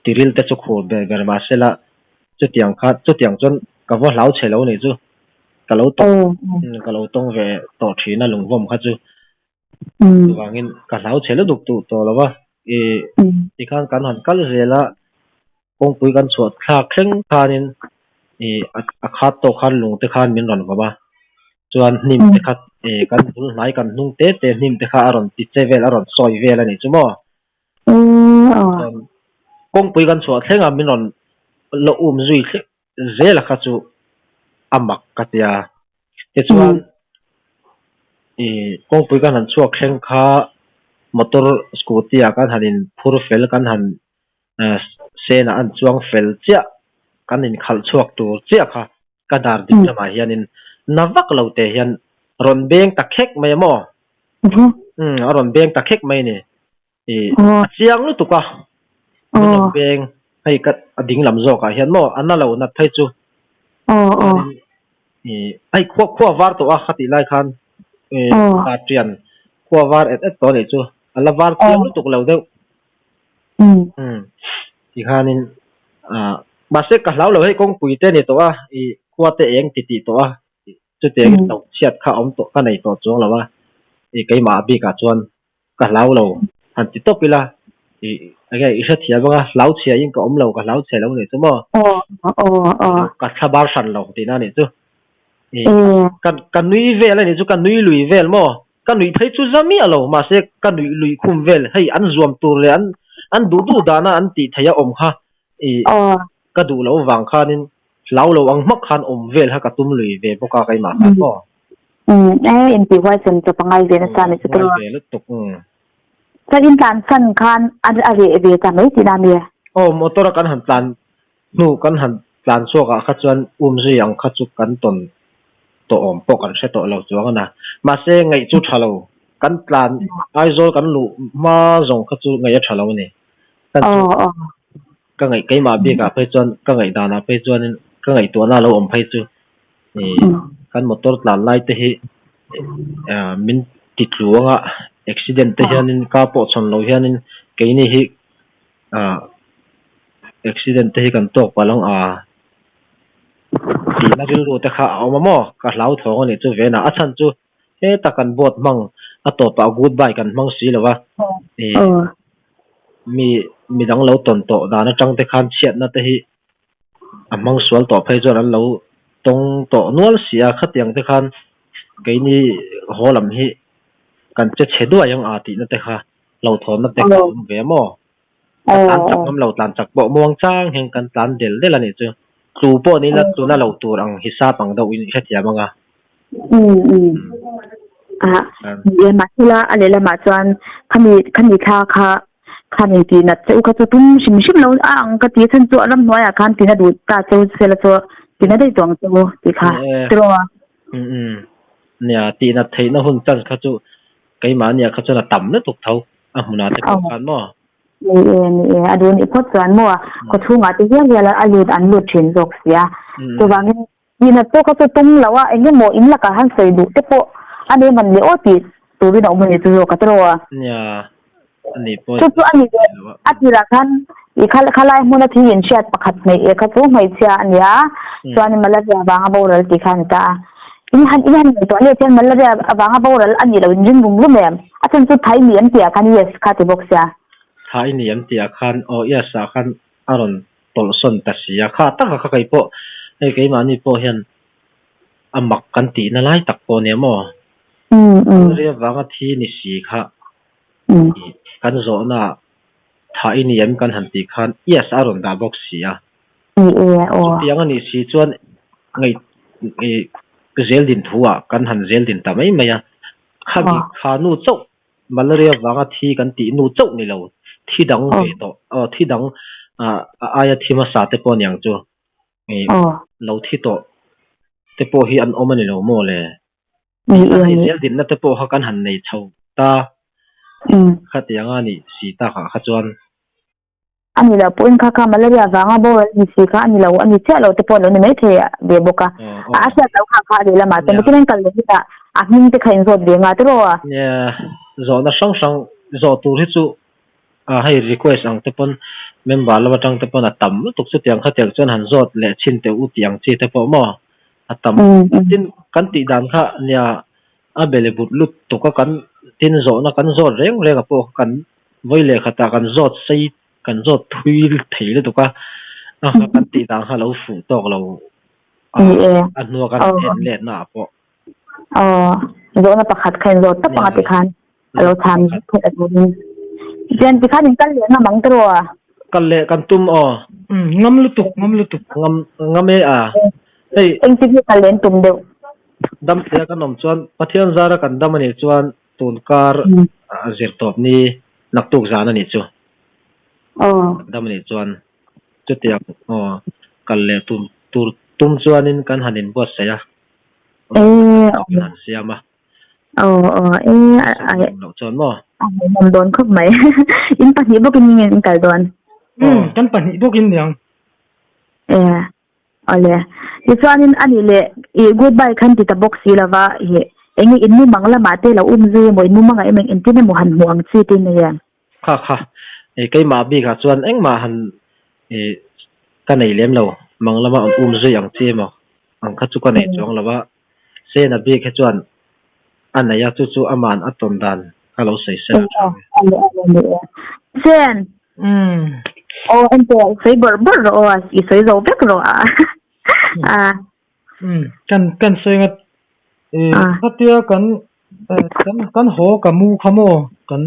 tiril te chu khur ber ber mahsela chutiang kha chutiang chuan ka va hlau chhe lo nih chu ka lo tawng ka lo tawng ve tawh thin a lungvawm kha chu. Chuvangin ka hlau chhe lutuk duh tawh lo va, ih tikhan kan han kal zel a, kawngpui kan chhuah thlak thleng khanin ih a khat tawk khan lung te khan min rawn vawm a, chuan hnim te kha ih kan bul hnai kan hnung te te hnim te kha a rawn ti che vel a rawn sawi vel a nih chu maw. Chuan kawngpui kan chhuah thleng a min rawn la um zui thleng zel a kha chu a mak ka ti a. Tichuan ih kawngpui kan han chhuak thleng kha motor scooty ah kan han in phur fel kan han sen ah an chuang fel chiah kan in khalh chhuak tur chiah kha ka dar ding lamah hianin na vak lo te hian rawn beng ta khek mai a maw? Umm a rawn beng ta khek mai a ni. I a chiang lutuk a, min rawn beng hei ka a ding lam zawkah hian maw a na lo nat phei chu. Chuanin i hei khua khua var tawh a khatih lai khan i ta tian khua var et et tawh a nih chu a la var chiang lutuk lo deuh. Umm tikhanin ah mahse ka hlau lo hei kawngpui te a ni tawh a i khua te eng ti tih tawh a. Chutiang in hlauh chhiat kha awm tawh ka nei tawh chuang lo a, i keimah bikah chuan ka hlau lo han ti tawp ila i enge i hrethiam anga hlau chhia in ka awm lo ka hlau chhe lo nih chu maw? Ka thla bar hran lo tihna nih chu. I ka ka nui vel a nih chu ka nui lui vel maw? Ka nuih phei chu za miah lo mahse ka nuih lui khum vel hei an zuam tur leh an an duh duh dana an tih theih a awm kha i ka duh loh vang khanin Hlau lo ang hmak khan awm vel kha ka tum lui ve bawk a keimah khan maw? Umm e inti huaisen chawp a ngai ve nasa ni chu tawh. Ngai ve lutuk umm. Chuan in tlan san khan a a reh ve ta mai tihna mi? Aw motor a kan han tlan hnu kan han tlan chhuak ah kha chuan um zui ang kha chu kan tawn tawh awm pawh kan hre tawh lo chuang a na. Mahse ngaih chu tha lo kan tlan Aizawl kan luh hma zawng kha chu ngaih a tha lo a ni. Kan chu Ka ngaih keimah bikah phei chuan ka ngaih danah phei chuanin ka ngaihtuahna lo awm phei chu ih kan motor tlan lai te hi ah min ti tlu anga accident te hianin ka pawh chhawn lo hianin keini hi ah accident te hi kan tawk palh ang a tihna rilru te kha a awm a maw ka hlauthawng a nih chu venah a chhan chu Heta kan boat hmang a tawpah goodbye kan hmang si lo va, ih mi midang lo tawn tawh dan atang te khan chhiatna te hi a hmang sual tawh phei chuan an lo tawng tawh nual si a, khatiang te khan keini haw lam hi kan che chhe duai ang a tihna te kha hlauhthawnna te kha a awm ve a maw? Ka tlan chak ngam lo tlan chak pawh muang chang hian kan tlan del del a nih chu. Tlu pawh ni ila tuna lo tur ang hisap ang deuh in i hrethiam ang a. Umm ah ni e mahsela a lehlamah chuan khami khami thla kha khan intih nat che u kha chu tum hrim hrim lo a ang ka ti a chhan chu a ramhnuaiah khan tina duh ta cheu sela chu tina daih tawh ang che u tih kha tiraw a. Umm nia tih nat theihna hun chance kha chu Keimahnia kha chuan a tam lutuk tho a hmunah te pawh khan maw? Ni e, ni e, a duh nih phawt chuan maw khawchhungah te hial hial a lut an lut thin zawk sia. Chuvangin nihna pawh kha chu tum lo a, eng emaw in lakah han sawi duh te pawh a nei man leh aw tih turin a awm a ni chu zawk a tiraw a. Nia, a nih pawh Chu chu a ni leh a tirah khan i khalai hmuna thil inhriat pakhat hmeih e kha chu hmeichhia a nia, chuanin malaria vanga boral tih kha a ni ta a. In han in han ngaihtuah leh chuan malaria avanga boral a nih loh in ring rum rum em? A chhan chu Thai ni an tih ah khan yes kha ti bawk sia. Thai ni an tih ah khan aw yes ah khan a rawn tawlh sawn ta si a, kha taka kha kei pawh hei keimahni pawh hian a mak kan tihna lai tak pawh nia maw? Malaria vanga thi ni si kha kan zawhna ah Thai ni em kan han tih khan yes a rawn dah bawk si a. Ni e aw. Chutiang a nih si chuan ngei i zel din thu ah kan han zel din ta mai mai a. Khami kha nu chauh malaria vanga thi kan tih nu chauh ni lo thi dang ve tawh aw thi dang ah a aia thi hmasa te pawh aniang chu i lo thi tawh te pawh hi an awm a ni lo maw le. Ni e Hei zel dinna te pawh kha kan han nei chho ta khatiang a nih si takah kha chuan. A ni lo pawhin kha kha malaria vanga boral ni si kha a ni lo a ni chiah lo te pawh a lo ni mai thei ve bawk a. A hriat loh kha kha a lehlamah chuan nikin an kal leh hunah a hming te kha inzawt ve nga tiraw a? Nia, zawhna hrang hrang zawh tur hi chu hei request ang te pawn member lam atang te pawn a tam lutuk chutiang khatiang chuan han zawt leh chhin teh u tih ang chi te pawh maw a tam. Tin, kan tih dan kha nia A bele but lut tuk a kan tin zawhna kan zawt reng reng a pawh kha kan vawi leh khatah kan zawt sei kan zawt thui thei lutuk a, a kha kan tih dan kha lo fuh tawk lo a a hnua kan en let na ah pawh. Aw zawhna pakhat kha in zawt tawp ang a tikhan a lo chhan zet theih a turin. Tichuan tikhan in kal leh ngam ang tiraw a? Kal leh kan tum aw. Ngam lutuk ngam lutuk. Ngam ngam e a. Hei. Engtin nge kal leh an tum deuh? Dam thei a kan awm chuan Pathian zara kan dam a nih chuan tun kar zir tawp ni naktuk zan a nih chu. Dam a nih chuan chutiang aw kal leh tum tur tum chuanin kan han inbuatsaih a. E han siam a. Aw aw e a loh chuan maw? A hmuhnawm dawn khawp mai. In pahnih bawkin nge in kal dawn? Umm kan pahnih bawkin niang. E awle. Tichuanin a nih leh i goodbye khan ti ta bawk si lova i enge in mumang lamah te lo um zui emaw in mumangah emaw engtin emaw han hmuh ang chi te nei em? Kha kha i keimah bikah chuan engmah han i ka nei lem lo mang lama um zui ang chi emaw ang kha chu ka nei chuang lo a. Sena bik hi chuan a nei a, chu chu aman a tawn dan ka lo sawi sel a tha ang e. Sen! Aw enteh, sawi bawrh bawrh rawh aw, i sawi zo vek rawh a. Kan kan sawi ngat khatia kan kan kan haw ka mu kha maw kan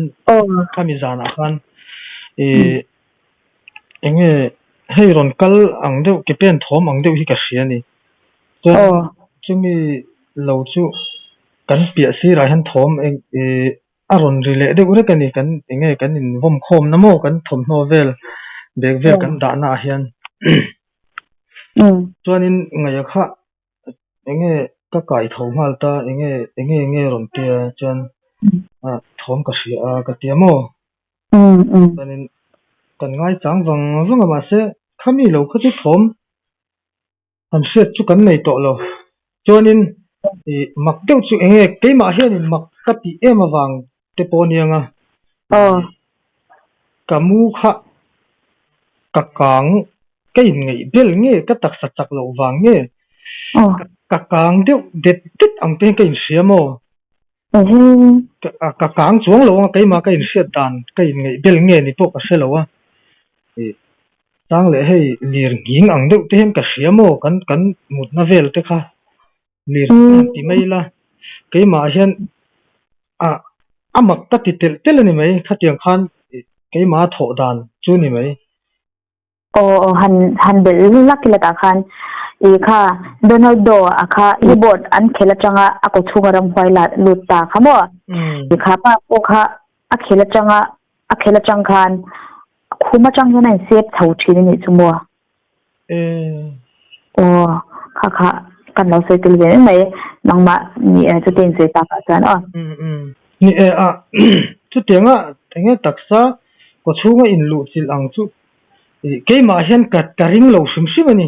khami zanah khan enge hei rawn kal ang deuh ke pen thawm ang deuh hi ka hria a ni. Chuan chumi lo chu kan piah sirah hian thawm eng ih a rawn ri leh deuh rek a ni kan eng nge kan invawm khawm na maw kan thawmhnaw vel bag vel kan dahna ah hian chuanin ngaih a kha eng nge ka kai tho nghal ta eng nge eng nge nge rawn tia chuan thawm ka hria a ka tia maw. Chuanin kan ngaichang vang vang a mahse khami lo kha chu thawm. Han hriat chu kan nei tawh lo. Chuanin ih mak deuh chu eng nge keimah hianin mak ka tih em avang te pawh aniang a. Ka mu kha ka kang ka inngeih bel nge ka taksa chak loh vang nge ka kang deuh det det ang te hian ka inhria maw? Ka kang chuang lo ang a keimah ka inhriat dan ka inngeih bel nge ni pawh ka hre lo a. Ih Chang leh hei lir nghing ang deuh te hian ka hria maw kan kan mutna vel te kha lir han ti mai ila keimah hian ah a mak ka ti telh telh a ni mai khatiang khan keimah a thawh dan chu ni mai. Aw aw han han belh lak ila tah khan i kha Donaldo a kha keyboard an khel atanga a kaw chhunga ramhuai la lut ta kha maw i kha pa pawh kha a khel atanga a khel atang khan Khum atang hian a insep chho thin a nih chu maw? Aw, kha kha kan lo sawi tel ve mai mai, nangmah ni e chute insawi tak ah chuan aw. Ni e a, chutianga enge taksa kawchhunga inluh chilh ang chu keimah hian ka ka ring lo hrim hrim a ni,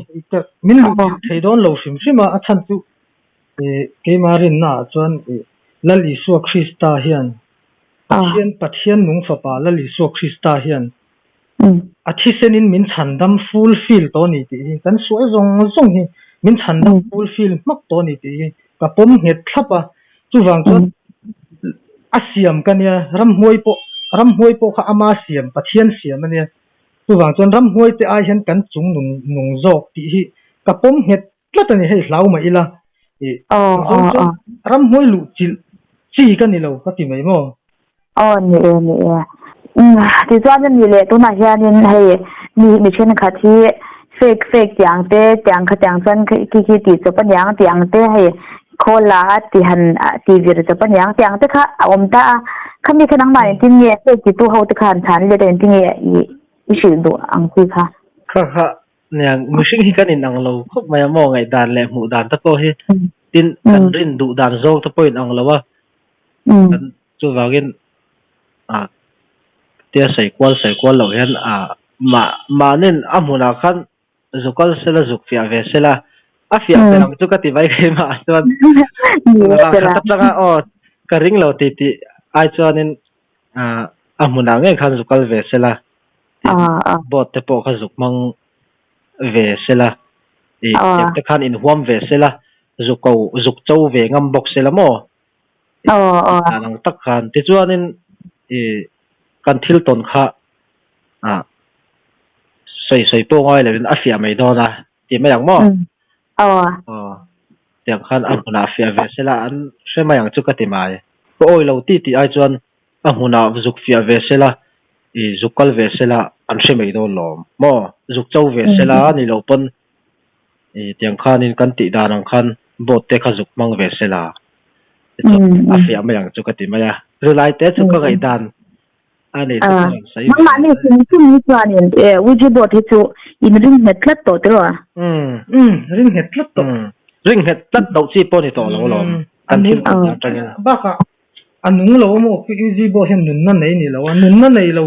min luh chilh thei dawn lo hrim hrim a, a chhan chu keimah rinna ah chuan Lal Isua Krista hian Pathian, Pathian nung fapa Lal Isua Krista hian a thisenin min chhandam full fill tawh a ni tih hi, kan sual zawng zawng hi min chhandam full fill hmak tawh a ni tih hi ka pawm nghet thlap a. Chuvang chuan a siam ka nia, ramhnuai pawh, ramhnuai pawh kha ama siam, Pathian siam a nia. Chuvang chuan ramhnuai te ai hian kan chung nung nung zawk tih hi ka pawm nghet tlat a ni, hei hlau mah ila ih zawng chuan ramhnuai luh chilh chi ka ni lo ka ti mai maw? Aw ni e ni e. Umm tichuan a ni leh tunah hianin hei mi mi thenkhat hi fake fake tih ang te tiang kha tiang chuan khi khi tih chawp aniang tih ang te hei khawl la a ti han ti vir chawp aniang tih ang te kha a awm ta a khami kha nangmah engtin nge fake titu ho te kha han chhan let a engtin nge i i hrilh duh ang chi kha. Kha kha Nia, mihring hi kan inang lo khawp mai a maw ngaihdan leh hmuh dan te pawh hi tin kan rin duh dan zawng te pawh inang lo a, kan chuvangin ah tia sawi kual sawi kual loh hian ah mah mahnin a hmunah khan zuk kal sela zuk fiah ve sela a fiah fel ang chu ka ti mai keimah ah chuan rang khat atanga aw ka ring lo tih tih ai chuanin ah a hmunah ngei khan zuk kal ve sela. Boat te pawh kha zuk hmang ve sela, i tiang te khan inhuam ve sela, zuk ko zuk cho ve ngam bawk sela maw? Dan ang tak khan. Tichuanin i kan thil tawn kha ah sawi sawi pawh ngai loin a fiah mai dawn a ti mai ang maw? Aw tiang khan a hmunah fiah ve sela an hre mai ang chu ka ti mai. Ka awi lo ti tih ai chuan A hmunah zuk fiah ve sela, i zuk kal ve sela an hre mai dawn lawm maw? Zuk cho ve sela ni loh pawn i tiang khanin kan tih dan ang khan boat te kha zuk hmang ve sela tichuan a fiah mai ang chu ka ti mai a. Rilai te chu ka ngaihdan a nei chu ka rawn sawi ve. Nangmahni hrim hrim hi chuanin Ouija board hi chu in ring nghet tlat tawh tiraw? Umm, ring nghet tlat tawh. Ring nghet tlat loh chi pawh ni tawh lo alawm. Kan thil tih dan atangin. Bakah a nung lo maw khi Uzi pawh hian nunna nei ni lo a, nunna nei lo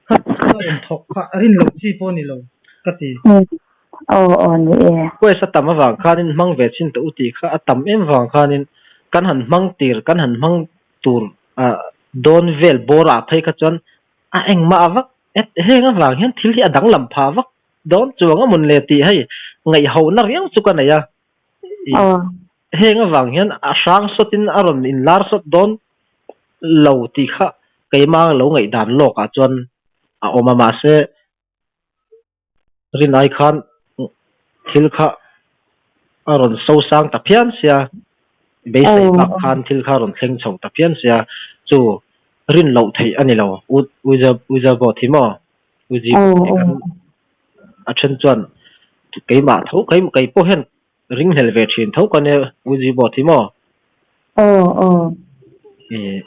kha a rawn thawk kha rin loh chi pawh ni lo ka ti. Aw aw ni e. Quest a tam avang khanin hmang ve chin tawh u tih kha a tam em vang khanin kan han hmang tir kan han hmang tur dawn vel bawr ah phei kha chuan a engmah vak heng avang hian thil hi a danglam phah vak Dawn chuang a mun le tih hei ngaihhohna riau chu ka nei a. Heng avang hian a hrang sawtin a rawn inlar sawt dawn lo tih kha keimah lo ngaihdan lawk ah chuan a awm a mahse rinai khan thil kha a rawn so sang ta phian sia beisei bak khan thil kha a rawn thleng chho ta phian sia chu rin loh theih a ni lo Uiza board hi maw. Uzi kan a then chuan keimah tho kei kei pawh hian ringhlel ve thin tho ka nia Uzi board hi maw? Aw aw. Ih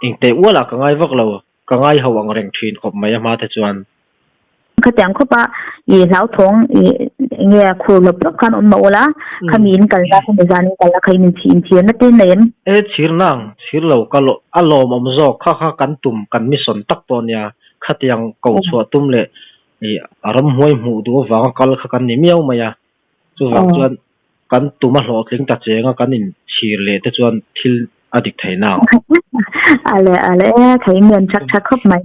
engteh ual ah ka ngai vak lo ka ngai ho ang reng thin khawp mai a hma te chuan. Khatiang khawp a ih hlauthawng ih enge khur lawp lawp khan awm mah ula khami in kalna khami zan in kalna kha in inchhir na te nei em? E chhir nang chhir lo ka a lawmawm zawk kha kha kan tum kan mission tak pawh nia Khatiang ko chhuah tum leh ih a ramhnuai hmuh duh avanga kal kha kan ni miau mai a, chuvang chuan kan tum a hlawhtling ta cheng a, kan inchhir leh te chuan thil a dik thei nang. Ale ale e, thei mian thak thak khawp mai.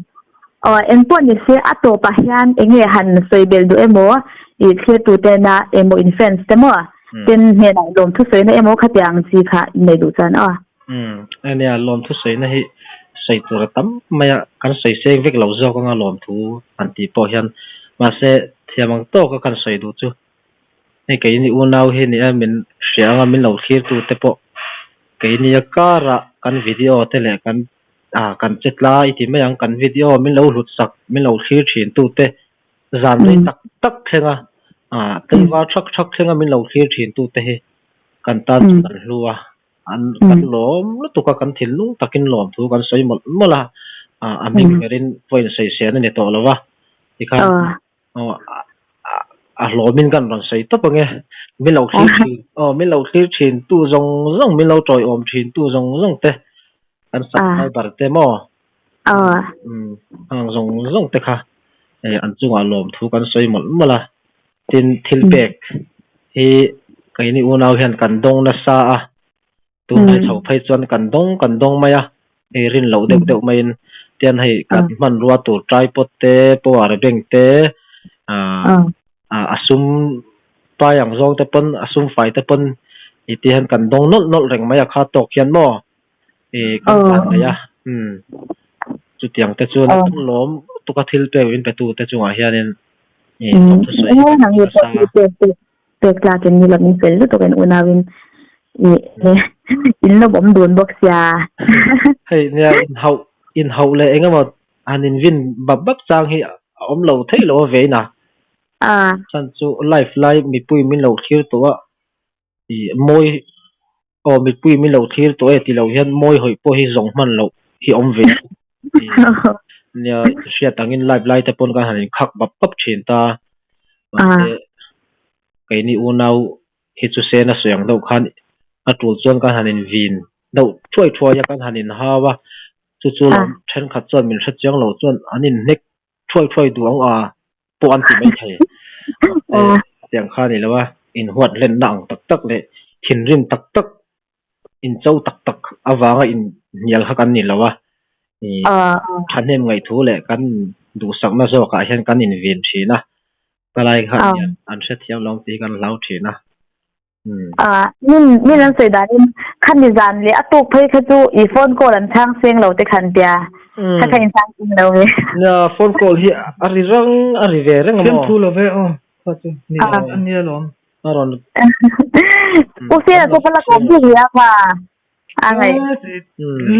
Aw engpawh ni se a tawpah hian enge han sawi belh duh emaw ih thlir tena emaw in fans te maw ten hnenah lawmthu sawina emaw khatiang chi kha in nei duh chuan aw. Umm, ania lawmthu sawina hi sawi tur a tam mai a, kan sawi seng vek lo zawk anga lawmthu han tih pawh hian mahse thiam ang tawka kan sawi duh chu hei keini unau hi nia min hria anga min lo thlir tu te pawh keini a karah kan video te leh kan ah kan che tlai ti mai ang kan video min lo hlut sak min lo thlir thin tu te zan rei tak tak thleng a ah tlaivar thak thak thleng a min lo thlir thin tu te hi kan tan chu kan hlu a. An kan lawm lutuk a, kan thinlung takin lawm thu kan sawi mawlh mawlh a, a hming berin pawhin sawi sen a ni tawh lo va, tikhan a hlawmin kan rawn sawi tawp ang e, min lo thlir thin aw min lo thlir thin tu zawng zawng min lo tawiawm thin tu zawng zawng te kan subscriber te maw ang zawng zawng te kha an chungah lawm thu kan sawi mawlh mawlh a. Tin, thil pek hi keini unau hian kan dawng nasa a, tunlai chho phei chuan kan dawng kan dawng mai a, hei rin loh deuh deuh maiin tian hei kan hmanrua tur tripod te, power bank te, ah a sum pai ang zawng te pawn a sum fai te pawn i ti hian kan dawng nawlh nawlh reng mai a kha tawk hian maw i kan van nei a, umm chutiang te chuan kan lawm lutuk a thil pek in pe tu te chungah hianin i lawmthu sawi hi kan duh nasa a. Pek tlak in ni lo min fel lutuk in unauin i in lo awm dun bawk sia. Hei nia inhauh inhauh leh engemaw han invin bap bap chang hi a awm lo thei lo a vein a. Chhan chu live lai mipui min lo thlir tawh a i mawi Aw mipui min lo thlir tawh e ti lo hian mawi hawih pawh hi zawng hman loh hi awm ve a. Nia hriat angin live lai te pawn kan han inkhak bap bap thin ta. Mahse keini unau hi chu sen a sawi ang deuh khan a tul chuan kan han invin deuh thuai thuai a, kan han inhau a. Chu chu lawm thenkhat chuan min hrechiang lo chuan an inhnek thuai thuai duh ang a pawh an ti mai thei. Mahse, tiang kha a ni lo a, inhuat hlenna ang tak tak leh thinrim tak tak, incho tak tak avanga inhnial kha kan ni lo a. Ih thahnem ngaihthu leh kan duhsakna zawkah hian kan invin thin a, palai kha an hrethiam lo ang tih hi kan hlau thin a. Min min an sawi danin khami zan leh a tuk phei kha chu i phone call an chhang seng lo te khan tia kha kha in chhang seng lo ve. Nia phone call hi a ri rang a ri ve reng a maw? Fiam thu lo ve aw kha chu ni a nia lawm. A rawn U Sena chu ka la kawm bik rih a ma a ngaih.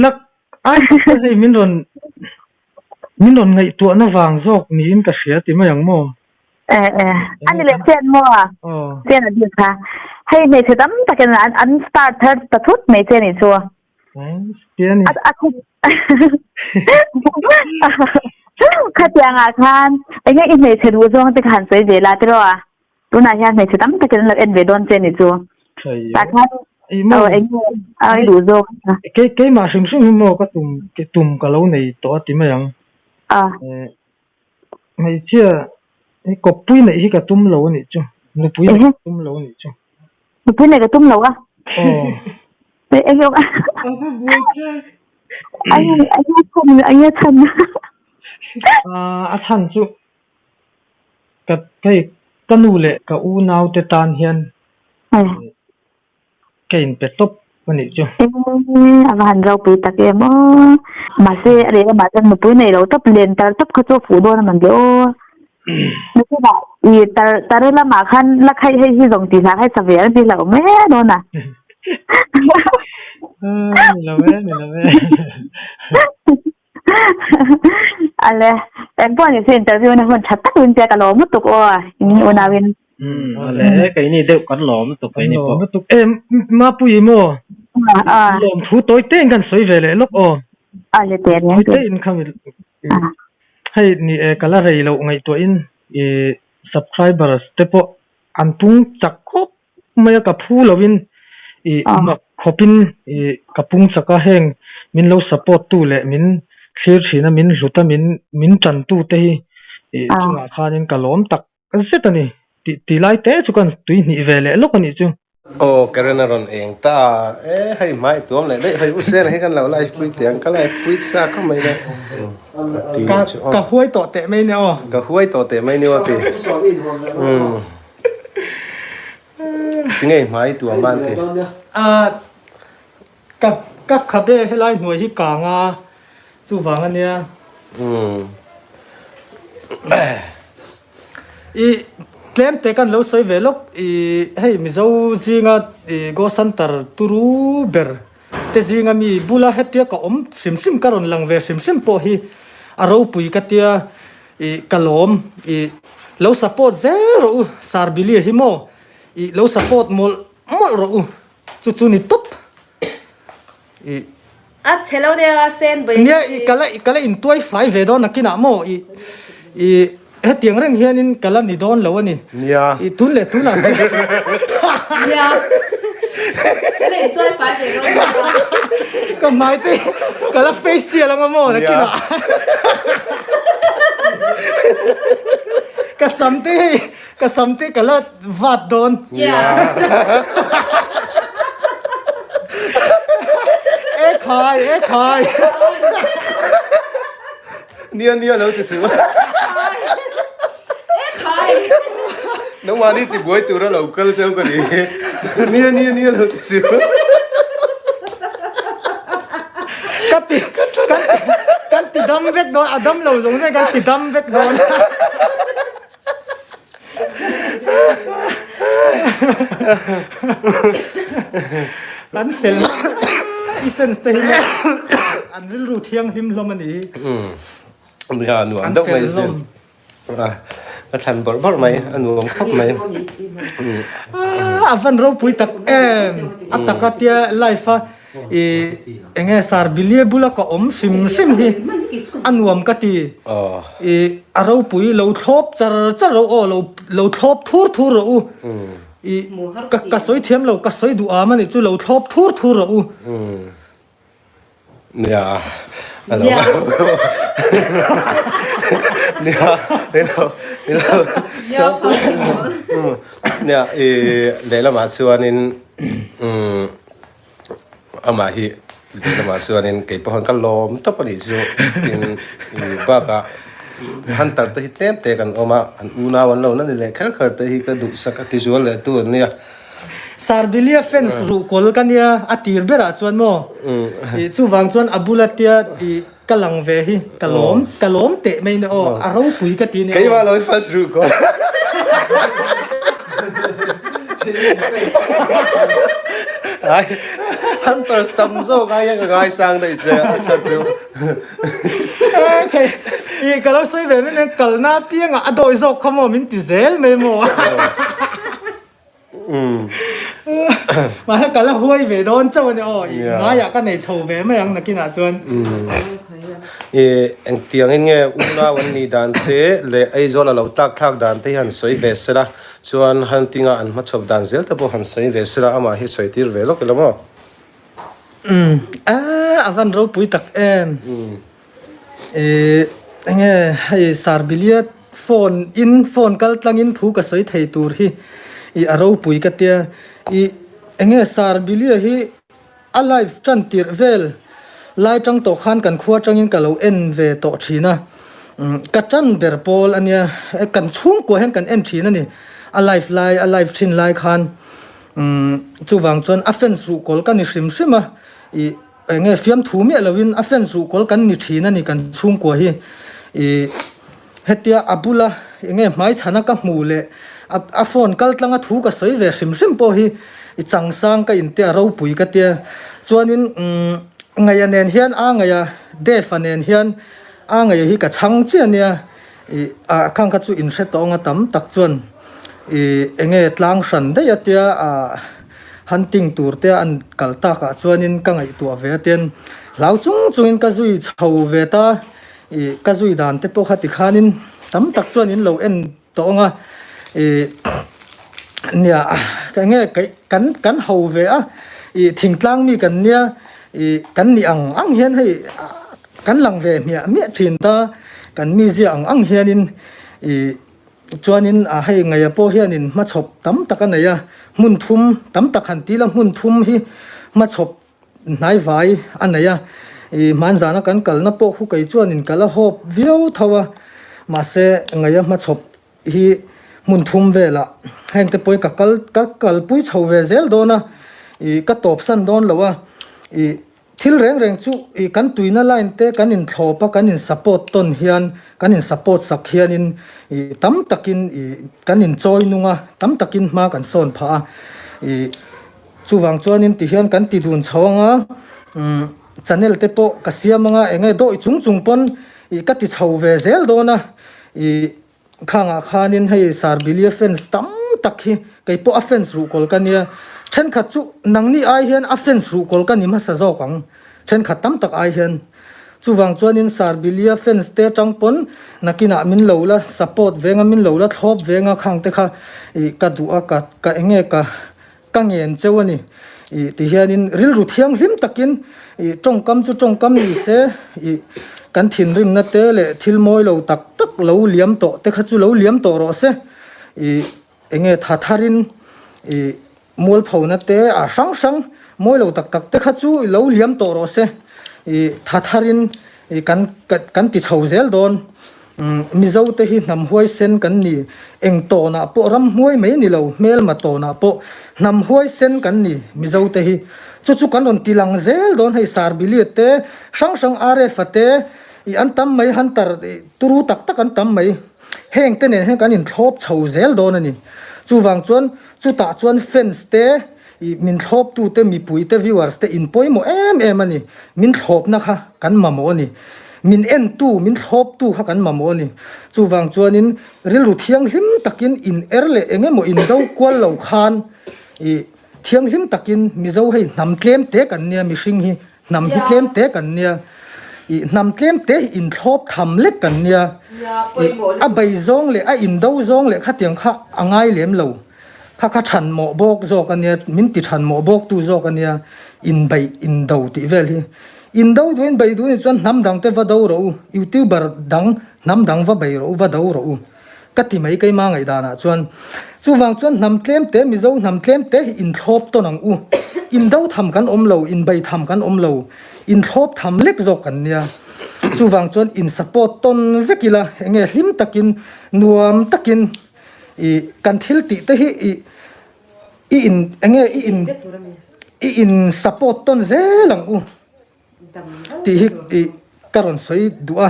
Lak ai hei min rawn min rawn ngaihtuahna vang zawk niin ka hria ti mai ang maw? Eh eh ani leh chen maw chen a bik kha hei hmeichhe tam takin an an start thar ta thut mai che nih chu khatiang ah khan enge i hmeichhe duh zawng te kha han sawi ve la tiraw tunah hian hmeichhe tam takin an lo en ve dawn che nih chu. Tah khan aw eng nge a i duh zawk a? Kei keimah hrim hrim hi maw ka tum ke tum ka lo nei tawh a ti mai ang. Hmeichhia hi kawppui neih hi ka tum lo a nih chu. Nupui neih ka tum lo a nih chu. Nupui neih ka tum lo a? Aw. Eng eng eng nge chhan? A chhan chu ka hei ka nu leh ka unau te tan hian ka inpe tawp a nih chu. A va han ropui tak em aw. Mahse a reh lamah chuan nupui nei lo tawp len tar tawp kha chu a fuh dawn a man le aw. Nakinah i tar tar lamah khan la khaih hei hi zawng tih hlah kha i sa ve ang tih hlauh mai dawn a. Ni lo e, ni lo e. Ale, eng pawh ni se interview na hun tha tak in pek a lawm lutuk aw, in unau in. Ale, keini deuh kan lawm lutuk keini pawh. Lawm lutuk e, Mapuii maw? Lawm thu tawi te in kan sawi ve leh lawk aw. Ale te reng te. Tawi te in khami hei ni e ka la rei loh ngaihtuah in i subscribers te pawh an pung chak khawp mai a ka phu lovin i mak khawpin i ka pung chak a heng min lo support tu leh min thlir thin a min hlut a min min tan tu te hi i chungah khanin ka lawm tak zet a ni tih ti lai te chu kan tui hnih ve leh lawk a nih chu. Aw Karen a rawn eng ta e hei hmai tuam leh daih hei u Sena hi kan lo live pui teh ang ka live pui chak a mai le a ti chu aw. Ka huai tawh teh mai nia aw. Ka huai tawh teh mai nia aw ti. Tinge i hmai tuam a an ti. Ka ka khabe helai hnuai hi kang a chuvang a nia. I tlem te kan lo sawi ve lawk i hei Mizo zinga i Go Center turu ber te zinga mi bula hetia ka awm hrim hrim ka rawn lang ve hrim hrim pawh hi a ropui ka tia i ka lawm i lo support zel rawh u Sir Billy hi maw i lo support mawlh mawlh rawh u chu chu ni tawp i A chhe lo deuh a sen vawi Nia i ka la ka la intuai fai ve dawn nakinah maw i i hetiang reng hianin ka la ni dawn lo a ni. Nia. I tun leh tunah chuan. Nia. Ka la intuai fai ve dawn lo a. Ka hmai te ka la facial anga maw nakinah. Ka sam te hei ka sam te ka la vat dawn. Nia. E khai e khai. Nia nia lo ti suh. E khai. Nangmahni ti buai tura lo kal cheu ka ni. Nia nia nia lo ti suh. Ka ti kan kan ti dam vek dawn a dam lo zawng zawng kan ti dam vek dawn. An fel i fans te hi an rilru thianghlim hlawm a ni. Nia nuam deuh mai sin. A thlan bawrh bawrh mai a nuam khawp mai. A van ropui tak em a taka tia live a I enge sar bilie bula ka awm hrim hrim hi a nuam ka ti. I a ropui lo thlawp char char ro aw lo lo thlawp thur thur rawh u. I ka ka sawi thiam lo ka sawi duh am a nih chu lo thlawp thur thur rawh u. Nia a lo Nia ilo ilo Nia i lehlamah chuanin umm Amah hi lehlamah chuanin kei pawh hian ka lawm tawp a nih chu tin ih bakah hunter te hi tlem te kan awm a an unau an lo na ni leh kher kher te hi ka duhsak a ti zual leh tu an nia. Sarbilia fans ruhkawl ka nia a tir berah chuan maw ih chuvang chuan a bula tia ih ka lang ve hi ka lawm ka lawm teh mai nia aw a ropui ka ti nia aw. Keimah lo hi fans ruhkawl. Ai hunters tam zawk ai hian ka ngaisang daih che a chhan chu. Hei i ka lo sawi ve mai nen kalna apiangah a dawi zawk kha maw min ti zel mai maw. Mahse ka la huai ve dawn chauh a ni aw i ngaiah ka nei chho ve mai ang nakinah chuan. Ih engtiangin nge unau an nih dan te leh Aizawl a lo tlak thlak dan te hi han sawi ve sela, chuan hunting a an hmachhawp dan zel te pawh han sawi ve sela, amah hi sawi tir ve lawk ila maw? Umm a a van ropui tak em. Ih enge hei Sarbiliat phone in phone kal tlangin thu ka sawi thei tur hi ih a ropui ka tia. Ih enge Sarbilia hi A live tan tirh vel lai tang tawh khan kan khua tangin ka lo en ve tawh thin a, ka tan ber pawl a nia, kan chhungkua hian kan en thin a ni, a live lai a live thin lai khan chuvang chuan a fans ruhkawl ka ni hrim hrim a, ih eng nge fiamthu miah loin a fans ruhkawl kan ni thin a ni kan chhungkua hi, ih hetia a bula eng nge hmaichhana ka hmu leh a phone kal tlanga thu ka sawi ve hrim hrim pawh hi i changsang ka intia a ropui ka tia chuanin umm ngaia nen hian a ngaia Dave-a nen hian a ngaia hi ka chhang chiah ania ih ah khang kha chu in hre tawng a tam tak chuan ih eng nge tlang hran daih a tia ah hunting tur te an kal takah chuanin ka ngaihtuah ve a tian hlau chung chungin ka zui chho ve ta. Ih ka zui dan te pawh kha tikhanin tam tak chuan in lo en tawh ang a, ih nia ka nge kan kan ho ve a, ih thingtlang mi kan nia ih kan nih ang ang hian hei kan lang ve hmiah hmiah thin ta, kan mizia ang ang hianin ih chuanin a hei ngaia pawh hianin hmachhawp tam tak a nei a, hmun thum tam tak han tila hmun thum hi hmachhawp Hnai vai a nei a, ih hmanzana kan kalna pawh khu kei chuanin ka la hawp viau tho a, mahse ngaia hmachhawp hi hmun thum velah heng te pawhin ka kal ka kalpui chho ve zel dawn a, ih ka tawpsan dawn lo a, ih thil reng reng chu ih kan tuina line te kan inthlawp a kan in support tawn hian kan in support sak hianin ih tam takin ih kan inchawi nung a, tam takin hma kan sawn phah a, ih. Chuvang chuanin tihian kan ti dun chho anga umm channel te pawh ka siam anga eng nge dawih chung chung pawn ih ka ti chho ve zel dawn a ih khangah khanin hei Sarbilia fans tam tak hi kei pawh a fans ruhkawl ka nia thenkhat chu nangni ai hian a fans ruhkawl ka ni hmasa zawk ang thenkhat tam tak ai hian chuvang chuanin Sarbilia fans te atang pawn nakinah min lo la support venga min lo la thlawp venga khang te kha ih ka duh a ka ka eng nge ka Ka ngen cheu a ni. Ih ti hianin rilru thianghlim takin ih tawngkam chu tawngkam ni se ih kan thinrimna te leh thil mawi lo tak tak lo liam tawh te kha chu lo liam tawh rawh se. Ih eng nge tha tharin ih mualphona te ah hrang hrang mawi lo tak tak te kha chu lo liam tawh rawh se. Ih tha tharin ih kan kan ti chho zel dawn. Mizo te hi hnam huaisen kan ni, eng tawnah pawh ram hmuai mai ni lo, hmelma tawnah pawh hnam huaisen kan ni Mizo te hi. Chu chu kan rawn ti lang zel dawn hei Sarbiliat te, hrang hrang RF-a te, ih an tam mai Hunter turu tak tak an tam mai. Heng te nen hian kan inthlawp chho zel dawn a ni. Chuvang chuan chutah chuan fans te, ih min thlawptu te, mipui te, viewers te in pawimawh em em a ni. Min thlawpna kha kan mamawh a ni. Min entu, min thlawptu kha kan mamawh a ni. Chuvang chuanin rilru thianghlim takin in er leh eng emaw in do kual lo khan ih thianghlim takin Mizo hei hnam tlem te kan nia, mihring hi hnam hi tlem te kan nia, ih hnam tlem te hi inthlawp tham lek kan nia. Ih a bei zawng leh a indo zawng leh khatiang kha a ngai lem lo. Kha kha than mawh bawk zawk a nia, min ti than mawh bawk tu zawk a nia, inbeih, indo tih vel hi. Indo duhin bei duhin chuan hnam dang te va do rawh u, youtuber dang hnam dang va bei rawh u, va do rawh u. Ka ti mai keima ngaihdanah chuan. Chuvang chuan hnam tlem te, Mizo hnam tlem te hi inthlawp tawn ang u. Indo tham kan awm lo, inbei tham kan awm lo, inthlawp tham lek zawk kan nia. Chuvang chuan in support tawn vek ila, enge hlim takin, nuam takin, I kan thil tih te hi i i in enge i in i in support tawn zel ang u tih hi i ka rawn sawi duh a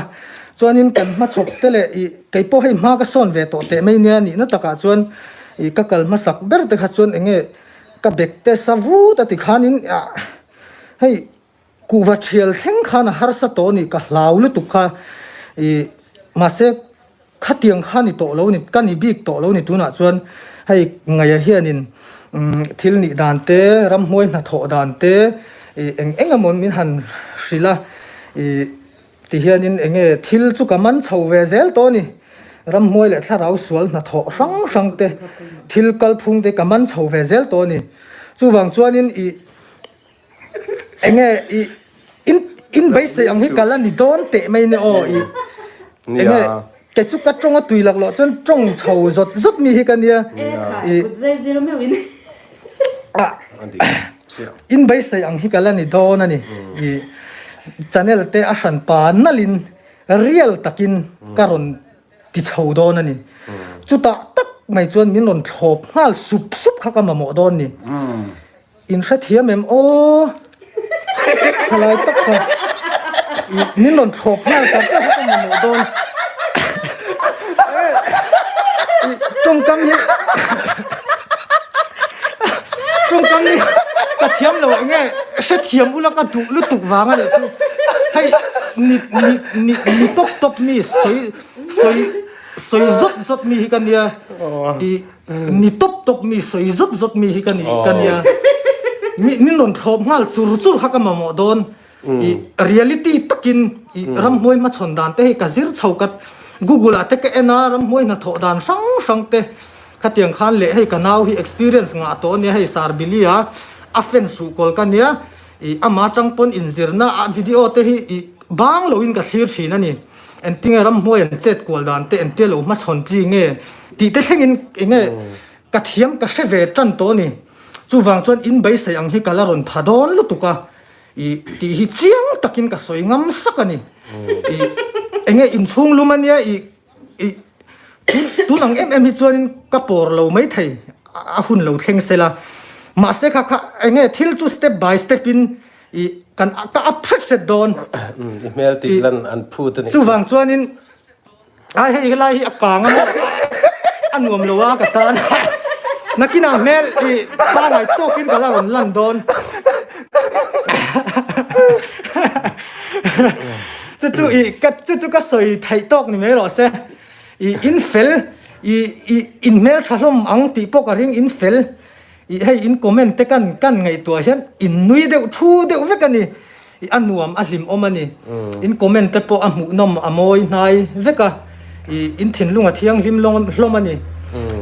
chuanin kan hmachhawp te leh i kei pawh hei hma ka sawn ve tawh teh mai nia nihna takah chuan i ka kal hmasak ber te kha chuan enge ka bag te sa vut a ti khanin ah hei Kuhva thial thleng khan a harsa tawh a ni, ka hlau lutuk kha ih mahse khatiang kha ni tawh lo ni, ka ni bik tawh lo ni tunah chuan hei ngaia hianin umm thil nih dan te, ramhmuai hnathawh dan te ih eng eng emaw min han hrilh a ih. Tihianin enge thil chu ka man chho ve zel tawh a ni. Ramhmuai leh thlarau sual hnathawh hrang hrang te, thil kalphung te ka man chho ve zel tawh a ni. Chuvang chuanin i enge i in in beisei ang hi kal a ni dawn teh mai nia aw i enge kei chu ka tawng a tui lak loh chuan tawng chho zawt zawt mi hi ka nia i in beisei ang hi kal a ni dawn a ni i channel te a hran pa nalhin real takin ka rawn ti chho dawn a ni. Chutah tak mai chuan min rawn thlawp nghal sup sup kha ka mamawh dawn ni. In hrethiam em aw? Thalai tak kha min rawn thlawp nghal char char kha ka mamawh dawn. Tawngkam hi tawngkam hi ka thiam lo enge hrethiam ula ka duh lutuk vang a nih chu. Hei ni ni ni ni tawp tawp mi sawi sawi sawi zawt zawt mi hi ka nia i Ni tawp tawp mi sawi zawt zawt mi hi ka ni ka nia. Mi min rawn thlawp nghal chur chur kha ka mamawh dawn. I reality takin i ramhnuai hmachhawn dan te hi ka zir chho ka Google ah te ka en a ramhnuai hnathawh dan hrang hrang te khatiang khan leh hei ka nau hi experience ngah tawh ania hei Sir Billy a a fan suh kawl ka nia i ama tang pawn inzirna a video te hi i bang loin ka thlir thin a ni. Engtinge ramhnuai an chet kual dan te entia lo hmachhawn chi nge tih te thlengin enge ka thiam ka hre ve tan tawh a ni. Chuvang chuan in beisei ang hi ka la rawn pha dawn lutuk a i tih hi chiang takin ka sawi ngam sak a ni. I enge inchhung lum a nia i i tun tun ang em em hi chuanin ka pawr lo maithei a hun lo thleng sela. Mahse kha kha enge thil chu step by step in I kan ka up hret hret dawn. I hmel tih lan an phut a nih chu. Chuvang chuanin ai hei helai hi a kang a a nuam lo a ka tan. Nakinah hmel i pangai tawkin ka la rawn lan dawn. Chu chu i ka chu chu ka sawi theih tawk ni mai rawh se. I in fel i i in hmel tha hlawm ang tih pawh ka ring in fel. Ih hei in comment te kan kan ngaihtuah hian in nui deuh thu deuh vek a ni. Ih a nuam a hlimawm a ni. In comment te pawh a hmuhnawm a mawi hnai vek a. Ih in thinlung a thianghlim hlawm a ni.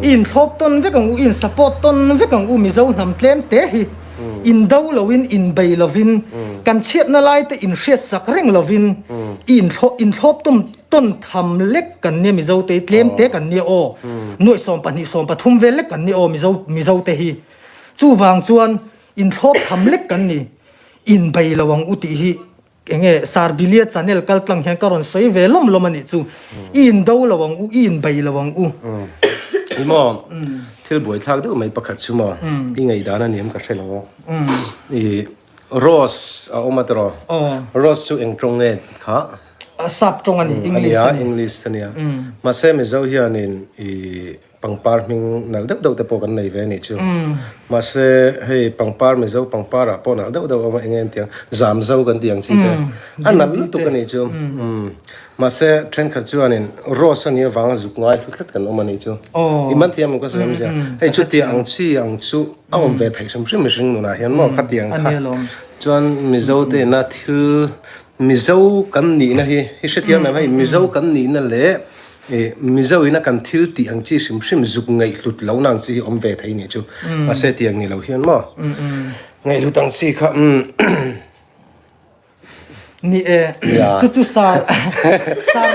I inthlawp tawn vek ang u, i in support tawn vek ang u Mizo hnam tlem te hi. In do loin in bei lovin kan chhiatna lai te in hriatsak reng lovin i inthlawp tawn Tawn tham lek kan nia Mizo te hi tlem te kan nia aw. Nuaih 12 13 vel lek kan nia aw Mizo Mizo te hi. Chuvang chuan inthlawp tham lek kan ni. Inbei lo ang u tih hi enge Sarbilia channel kal tlang hian ka rawn sawi ve lawm lawm a nih chu. I indo lo ang u, i inbei lo ang u. I maw thil buaithlak deuh mai pakhat chu maw i ngaihdan a niam ka hre lo. I Rose a awm a tiraw? Rose chu eng tawng nge kha? Sap tawng a ni, English a ni. English a nia. Mahse Mizo hianin i pangpar hming nalh deuh deuh te pawh kan nei ve a nih chu. Mahse hei pangpar Mizo pangpar ah pawh nalh deuh deuh a awm a, eng nge an tih ang, Zamzo kan tih ang chi te. A nalh lutuk a nih chu. Mahse thenkhat chuanin Rose a nih avanga zuk ngai hlu tlat kan awm a nih chu. I man thiam ang ka sawi awmzia. Hei chuti ang chi ang chu a awm ve theih hrim hrim mihring nunah hian maw khatiang kha. Chuan Mizo te ina thil Mizo kan nihna hi i hrethiam em hei Mizo kan nihna leh ih Mizo ina kan thil tih ang chi hrim hrim zuk ngaihhlut lohna ang chi hi awm ve thei nih chu mahse tiang ni lo hian maw ngaihhlut ang chi kha umm Ni e chu chu sar sar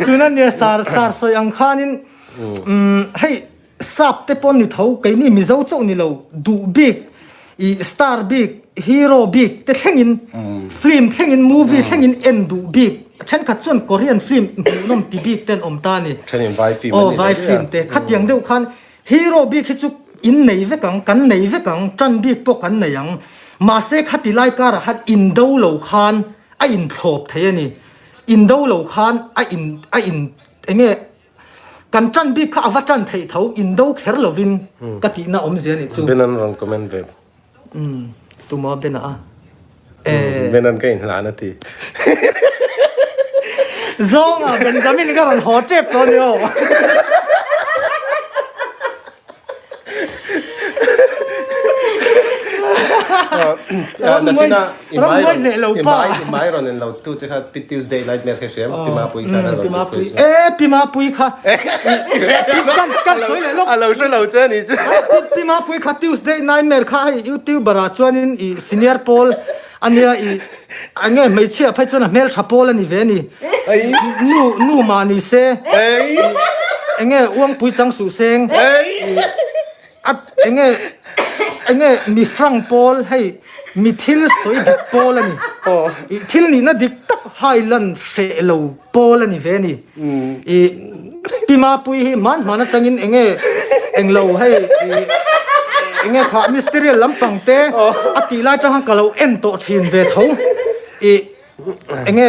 tuna nia sar sar sawi ang khanin umm hei Sap te pawn ni tho, keini Mizo chauh ni lo, duh bik, ih star bik, hero bik te thlengin, film thlengin, movie thlengin en duh bik, thenkhat chuan Korean film hmuhnawm ti bik te an awm ta a ni. Thenin vai film an Aw ni vai daih film a. te, khatiang deuh khan hero bik hi chu in nei vek ang, kan nei vek ang, tan bik pawh kan nei ang, mahse khati lai karah khan indo lo khan a inthlawp thei a ni, indo lo khan a in a in enge Kan ṭan bik kha a va ṭan theih tho, indo kher lovin ka tihna awmzia nih chu. Benan rawn comment ve. Umm, tumaw Bena a? Eh. Benan ka inhlan a ti. Zawnga Benjamin ka rawn haw ṭep tawh a ni aw. Nachina i mai i mai rawn en lo tu che kha pi Tuesday nightmare kha hriam pi Mapui kha a rawn request a. E pi Mapui kha kan kan sawi leh lawk. A lo hre lo che a ni chu. Pi Mapui kha Tuesday nightmare kha hei youtuber ah chuanin i senior pawl ania i enge hmeichhia phei chuan a hmeltha pawl a ni ve a ni. Nu nu mah ni se enge uangpui chang suh seng. A enge enge mi frank pawl hei mi thil sawi dik pawl a ni. I thil nihna dik tak hailan hreh lo pawl a ni ve a ni. I Pi Mapui hi hman hman atangin enge englo hei i enge kha mysterial lampang te a tih lai atang khan ka lo en tawh thin ve tho. I Enge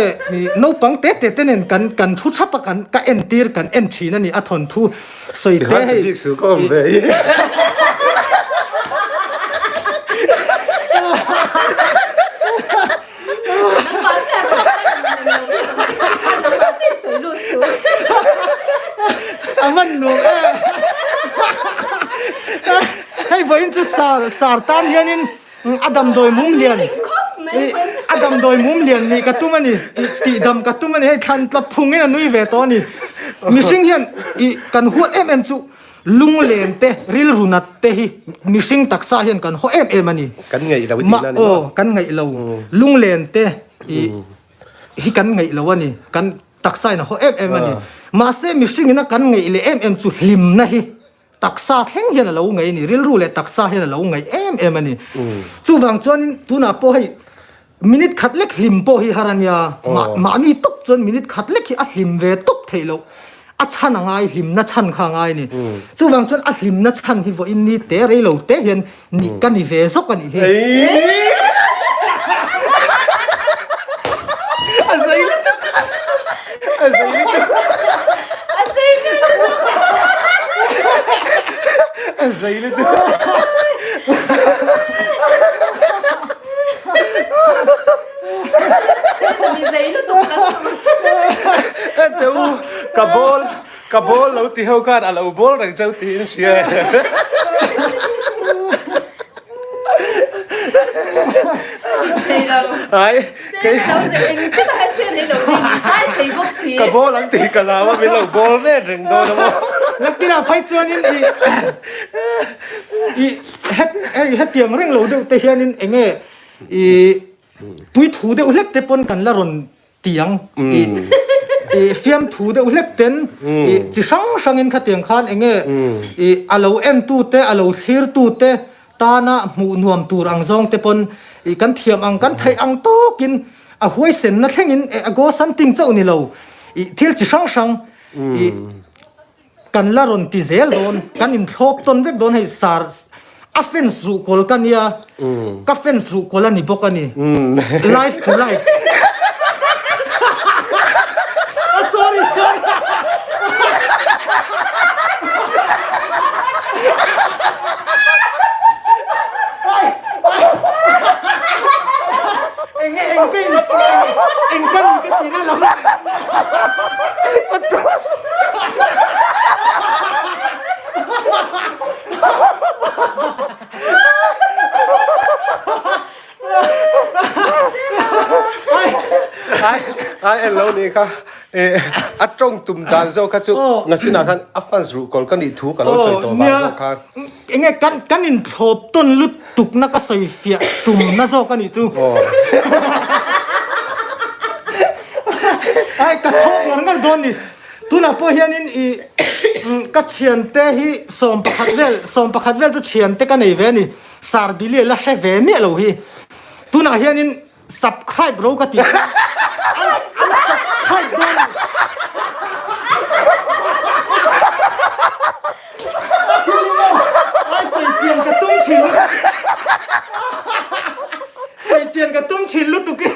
naupang te te te nen kan kan thu thap a kan ka entir kan en thin a ni a thawnthu sawi te hei. Bik su ka awm ve hi. A man nuam e. Hei vawiin chu sar sar tan hianin A damdawi mum lian a damdawi mum lian nih ka tum a ni tih dam ka tum a ni hei thlan tla phung in a nui ve tawh a ni mihring hian ih kan huat em em chu lunglen te rilru nat te hi mihring taksa hian kan haw em em a ni kan ngaih lo tihna a ni aw kan ngaih lo lunglen te ih hi kan ngaih lo a ni kan taksa in a haw em em a ni mahse mihring in a kan ngaih leh em em chu hlimna hi Taksa thleng hian a lo ngaih a ni, rilru leh taksa hian a lo ngaih em em a ni. Chuvang chuanin tunah pawh hei minute khat lek hlim pawh hi har a nia, mahni tawp chuan minute khat lek hi a hlim ve tawp theih loh, a chhan a ngai, hlimna chhan kha a ngai a ni. Chuvang chuan a hlimna chhan hi vawiin ni te rei lo te hian nih ka ni ve zawk a nih hi. A zei lutuk! A zei lutuk! A zei lutuk! A zei lutuk! Mi zei lutuk kan awm. Ente u, ka ball, ka ball lo ti ho khan a lo ball reng cheu tiin hria e. Ai, kei ka ball ang tih ka lau a, min lo ball ret reng dawn a maw. Naktinah phei chuanin i i het hei hetiang reng lo deuh te hianin enge i puithu deuh hlek te pawn kan la rawn tiang i i fiamthu deuh hlek ten i chi hrang hrangin khatiang khan enge i a lo entu te a lo thlirtu te tana hmuh nuam tur ang zawng te pawn i kan thiam ang kan theih ang tawkin a huaisenna thlengin a go something chauh ni lo i thil chi hrang hrang i kan la rawn ti zel dawn kan inthlawp tawn vek dawn hei sar a fence ruh kawl ka nia ka fence ruh kawl a ni bawk a ni life to life sorry sorry enge eng ka in eng ka ni ka ti na lam Ai ai en lo ni kha e a tawng tum dan zawk kha chu nasinah khan a fans ruh kawl ka nih thu ka lo sawi tawh vang zawk khan. Enge kan kan inthlawp tawn lutuk na ka sawi fiah tum na zawk a nih chu. Ai ka thawk ngar ngar dawn ni. Tunah pawh hianin i ka thiante hi 11 vel 11 vel chu thiante ka nei ve a ni. Sar Billy la hre ve miah lo hi. Tunah hianin subscribe ro ka ti a. An subscribe dawn a ni. Thil hi maw ai sawi chian ka tum thin lutuk. Sawi chian ka tum thin lutuk e.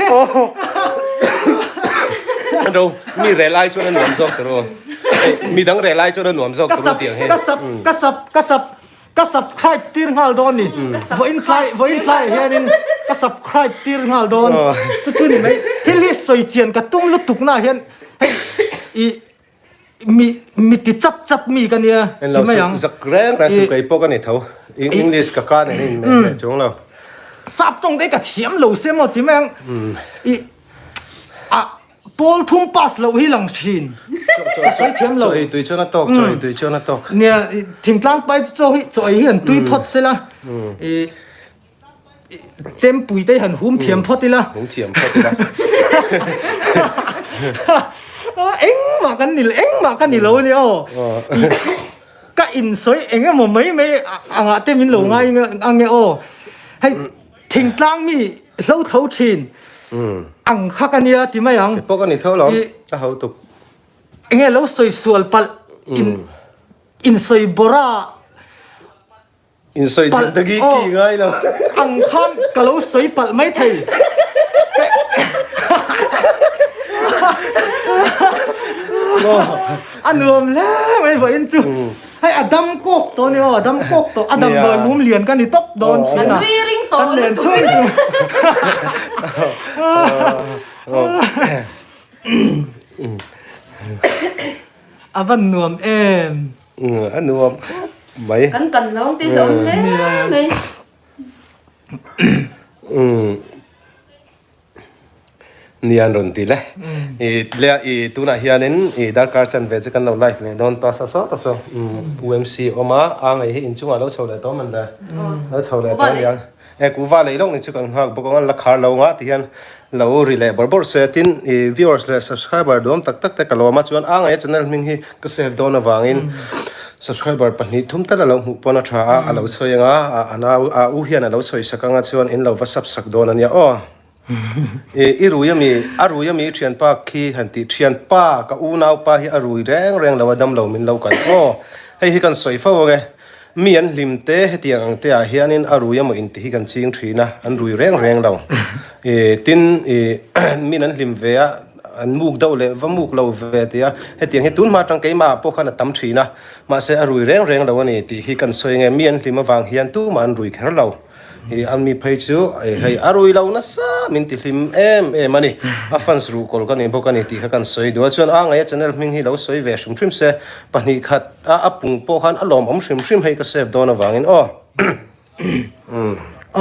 Ro mi rel ai chuan a nuam zawk tawh ro. Mi dang rel ai chuan a nuam zawk tawh ro tiang hi. Ka sub ka sub ka sub Ka subscribe tir nghal dawn ni. Vawiin tlai vawiin tlaiah hianin ka subscribe tir nghal dawn. Chu chu ni mai. Thil hi sawi chian ka tum lutuk naah hian hei i mi mi ti chat chat mi ka nia ti mai ang. Zak reng reng su kei pawh ka ni tho. English ka ka nen in meh meh chuang lo. Sap tawng te ka thiam lo se maw ti mai ang. I a pawl thum pass loh hi lang thin. Ka sawi thiam lo. Chaw ei tui chuan a tawk, chaw ei tui chuan a tawk. Nia, thingtlang pai chu chaw hi chaw ei hi han tui phawt se la. I chempui te hi han hum thiam phawt ila. Hum thiam phawt ila. Engmah kan ni engmah ka ni lo ania aw. Ka insawi eng emaw mai mai angah te min lo ngai ang e aw. Hei thingtlang mi hlo tho thin ang kha ka nia ti mai ang. Ti pawh ka ni tho lo, ka ho tuk. Enge lo sawi sual palh in insawi bawra Insawi zindagi ki ngai lo. Ang khan ka lo sawi palh mai thei. A nuam hle mai vawiin chu. Hei a dam kawk tawh a ni aw, a dam kawk tawh. A damdawi mum lian ka ni tawp dawn thin a. Kan len chhung chu. A van nuam em. A nuam khawp mai. Kan kan lawng te hlawm hle mai. Nia an rawn ti le. I le i tunah hianin i darkar chan ve chu kan lo live leh dawn ta sa sawt a saw. UMC awm a, a ngei hi inchungah lo chho leh tawh man le. Lo chho leh tawh aniang. E kuhva lei lawk ni chu kan nghak bawk ang a la khar lo nga ti hian lo ri leh bawrh bawrh se tin i viewers leh subscriber duam tak tak te ka lawm a chuan a ngaia channel hming hi ka save dawn avangin subscriber pahnih thum tal a lo hmuh pawn a tha a a lo sawi anga a nau a u hian a lo sawi sak anga chuan in lo va sub sak dawn ania aw i i rui ami a rui ami thianpa khi han tih thianpa ka unaupa hi a rui reng reng lo a damlo min lo kan aw hei hi kan sawi fo ang e. Mi an hlim te hetiang ang te ah hianin a rui emaw inti hi kan ching thin a, an rui reng reng lo. Ih tin ih min an hlim ve a, an muk deuh leh va muk lo ve ti a, hetiang hi tun hma atang keimah ah pawh khan a tam thin a, mahse a rui reng reng lo a ni tih hi kan sawi nge, mi an hlim avang hian tumah an rui kher lo. Ih a mi phei chu hei a rui lo nasa min ti hlim em em a ni. A fans ruhkawl ka ni bawk a ni tih kha kan sawi duh a, chuan a ngaia channel hming hi lo sawi ve hrim hrim se, pahnih khat a a pung pawh khan a lawmawm hrim hrim hei ka save dawn avangin aw.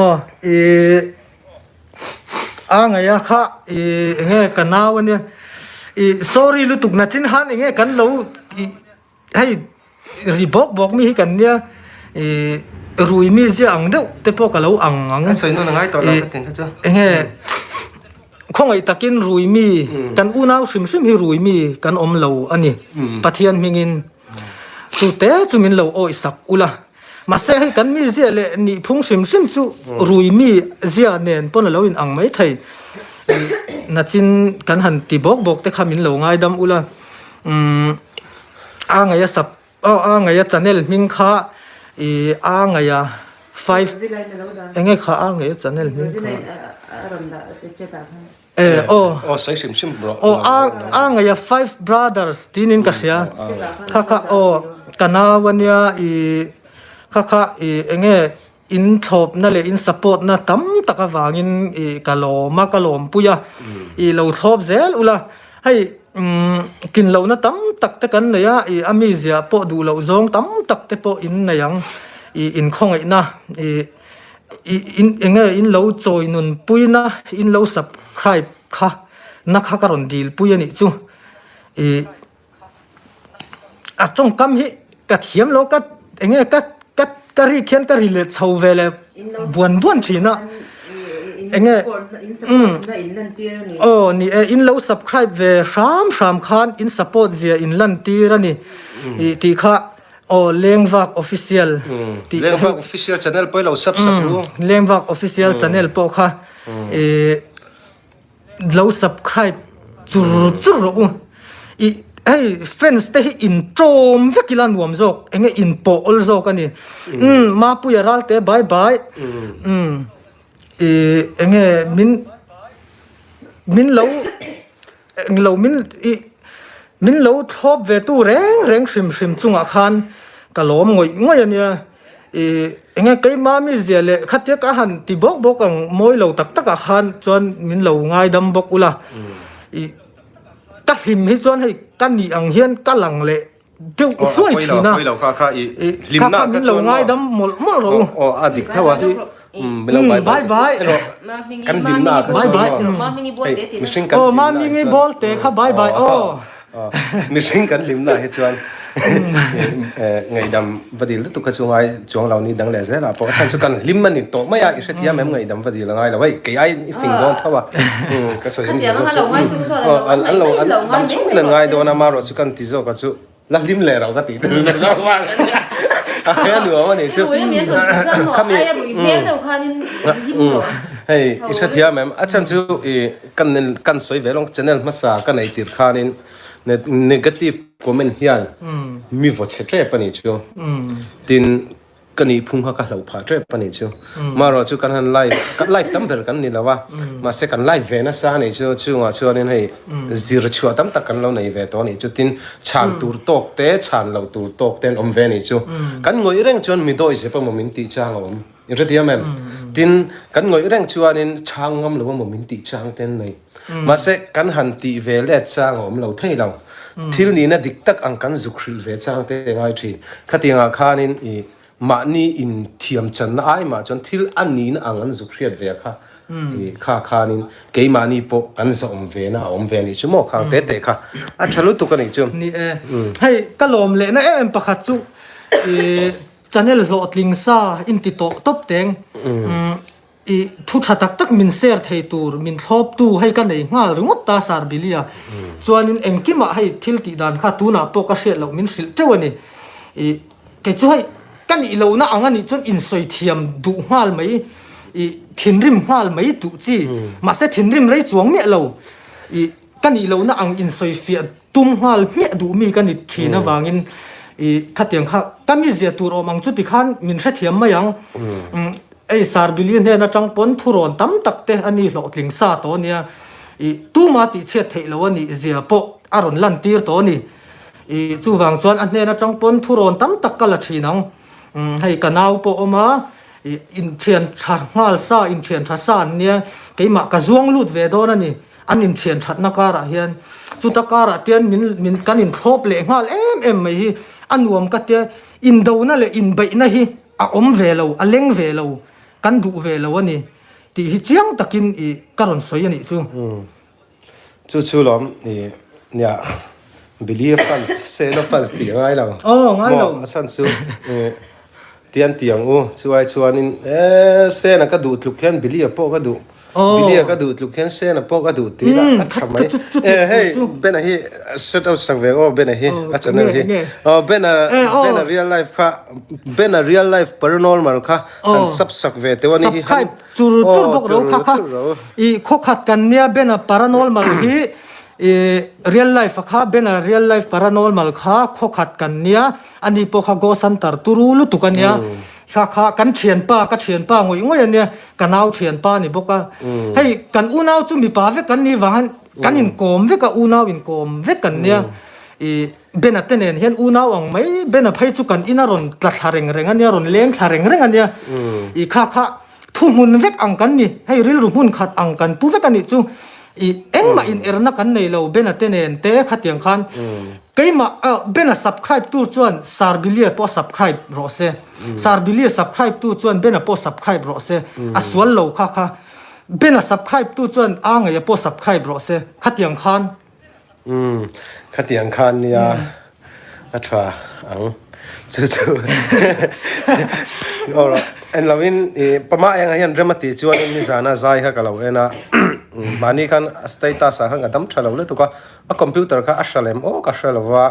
Aw ih a ngaia kha ih enge ka nau ania ih sorry lutuk nachin khan enge kan lo ih Hei ri bawk bawk mi hi kan nia ih rui mi zia ang deuh te pawh ka lo ang ang. An sawi nawn a ngai tawh lo ka tin kha chu. Enge khawngaih takin rui mi kan unau hrim hrim hi rui mi kan awm lo a ni Pathian hmingin chu te chu min lo awih sak ula mahse hei kan mi zia leh nih phung hrim hrim chu rui mi zia nen pawn a lo in ang mai thei nachin kan han ti bawk bawk te kha min lo ngaidam ula umm. A ngaia sap aw a ngaia channel hming kha ih a ngaia five enge kha a ngaia channel hming kha e aw aw sawi hrim hrim rawh aw a a ngaia five brothers tinin ka hria kha kha aw ka nau ania ih kha kha ih enge in thlawpna leh in support na tam tak avangin ih ka lawm a ka lawmpui a ih lo thlawp zel ula hei umm kin lohna tam tak te kan nei a ih a mizia pawh duh loh zawng tam tak te pawh in nei ang ih inkhawngaihna ih ih in eng nge in lo chawi nun puina in lo subscribe kha na kha ka rawn dil pui a nih chu ih. A tawngkam hi ka thiam lo ka eng nge ka ka ka rik hian ka ri let chho ve leh buan buan thin a eng nge umm aw ni e in lo subscribe ve hram hram khan in support zia in lan tir a ni ih tih kha aw lengvak official tih lengvak official channel pawh i lo sub sak ru lengvak official channel pawh kha ih. Lo subscribe chur chur rawh u. I hei fans te hi in tawm vek ila nuam zawk enge in pawh awl zawk a ni. Umm Mapuia Ralte bye bye. Umm i enge min min lo englo min i min lo thlawp ve tu reng reng hrim hrim chungah khan ka lawm ngawih ngawih a nia. I enge keima mizia leh khatia ka han ti bawk bawk ang mawi lo tak takah khan chuan min lo ngaidam bawk ula. I ka hlim hi chuan hei ka nih ang hian ka lang leh deuh hluai thin a. Pawilo kha kha i hlimna kha min lo ngaidam mawlh mawlh rawh u. Aw a dik tho a. Min lo bye bye bye rawh. Kan hlimna ah kha chuan maw hei mihring kan Aw Mamingi bawl te kha bye bye aw. Mihring kan hlimna ah hi chuan ngaihdam va dil lutuk kha chu ngai chuang lo ni dang leh zel ah pawh a chhan chu kan hlim a ni tawh mai a i hrethiam em ngaihdam va dil a ngai lo hei kei aiin i fing dawn tho a ka sawi awm zia zawk chu an lo an dam chhungin an ngai dawn a marawh chu kan ti zawk a chu La hlim leh rauh ka tih tur na zawk vang a nia. A hmel nuam a nih chu. Khami hei i hrethiam em? A chhan chu i kan kan sawi ve lawng channel hmasa ka nei tir khanin negative comment hian mi vaw chhe tep a nih chu. Tin Ka nih phung kha ka hlauh phah tep a nih chu. Marawh chu kan han live, kan live tam ber kan ni lo a, mahse kan live ve nasa a nih chu, chungah chuanin hei zir chhuah tam tak kan lo nei ve tawh a nih chu, tin chhan tur tawk te, chhan loh tur tawk te an awm ve a nih chu. Kan ngawih reng chuan mi dawi zep emaw min tih chang a awm, i hrethiam em? Tin, kan ngawih reng chuanin chhang ngam lo emaw min tih chang te an nei. Mahse kan han tih ve let chang a awm lo thei lo. Thil nihna dik tak ang kan zuk hrilh ve chang te ngai thin. Khatiangah khanin i mahni inthiam channa ai mah chuan thil a nihna ang an zuk hriat ve kha i kha khanin keimahni pawh kan zawm ve na a awm ve a nih chu maw khang te te kha a tha lutuk a nih chu. Ni e. Hei ka lawm lehna em em pakhat chu i channel hlawhtling sa inti tawh tawp teng. I thu tha tak tak min share thei tur min thlawp tu hei ka nei nghal ringawt ta Sir Billy-a. Chuanin engkimah hei thil tih dan kha tunah pawh ka hriat loh min hrilh teuh a ni. I kei chu hei ka nih lohna ang a nih chuan insawi thiam duh nghal mai i thinrim nghal mai duh chi. Mahse thinrim rei chuang miah lo. I ka nih lohna ang insawi fiah tum nghal hmiah duh mi ka ni thin avangin i khatiang kha ka mizia tur awm ang chu tikhan min hrethiam mai ang. Ei Sarbili hnen atang pawn thurawn tam tak te a ni hlawhtling sa tawh ania, i tuma tihchhiat theih loh a nih zia pawh a rawn lan tir tawh a ni. I chuvang chuan a hnen atang pawn thurawn tam tak ka la thin ang. Hei ka nau pawh awm a, i inthian tha nghal sa, inthian tha sa an nia, keimah ka zuang lut ve dawn a ni, an inthian thatna karah hian. Chuta karah tian min min kan inthlawp leh nghal em em mai hi a nuam ka tia, indona leh inbeihna hi A awm ve lo, a leng ve lo, kan duh ve lo a ni tih hi chiang takin i ka rawn sawi a nih chu. Chu chu lawm i nia Billy fans Seno fans tih a ngai lo. Aw ngai lo. Maw a chhan chu tian tiang u chu ai chuanin e Sena ka duh tluk hian Billy-a pawh ka duh. Billy-a ka duh tluk hian Sena pawh ka duh tih lah a tha mai. E hei Bena hi set out sak ve aw Bena hi a channel hi. Aw Bena Bena real life kha Bena real life paranormal kha han sub sak ve teuh a ni hi. Subscribe chur chur bawk ro kha kha. I khawkhat kan nia Bena paranormal hi i real life a kha Bena real life paranormal kha khawkhat kan nia ani pawh kha ghost hunter turu lutuk a nia. Kha kha kan thianpa, ka thianpa ngawih ngawih a nia, ka nau thianpa a ni bawk a. Hei kan unau chu mipa vek kan nih vang hian kan inkawm vek a, unau inkawm vek kan nia. I Bena te nen hian unau ang mai, Bena phei chu kan ina rawn tla thla reng reng a nia, rawn leng thla reng reng a nia. I kha kha thu hmun vek ang kan ni, hei rilru hmun khat ang kan pu vek a nih chu. I engmah inerna kan nei lo Bena te nen te khatiang khan keimah Bena subscribe tu chuan Sarbilia pawh a subscribe rawh se, Sarbilia subscribe tu chuan Bena pawh subscribe rawh se, a sual lo kha kha Bena subscribe tu chuan a ngeia pawh subscribe rawh se khatiang khan. Umm khatiang khan nia a tha ang chu chu aw en lo in i pama engah hian rem a tih chuan in nizana zai kha ka lo en a mahni khan a status ah khan ka dam tha lo lutuk a a computer kha a hral em aw ka hre lo va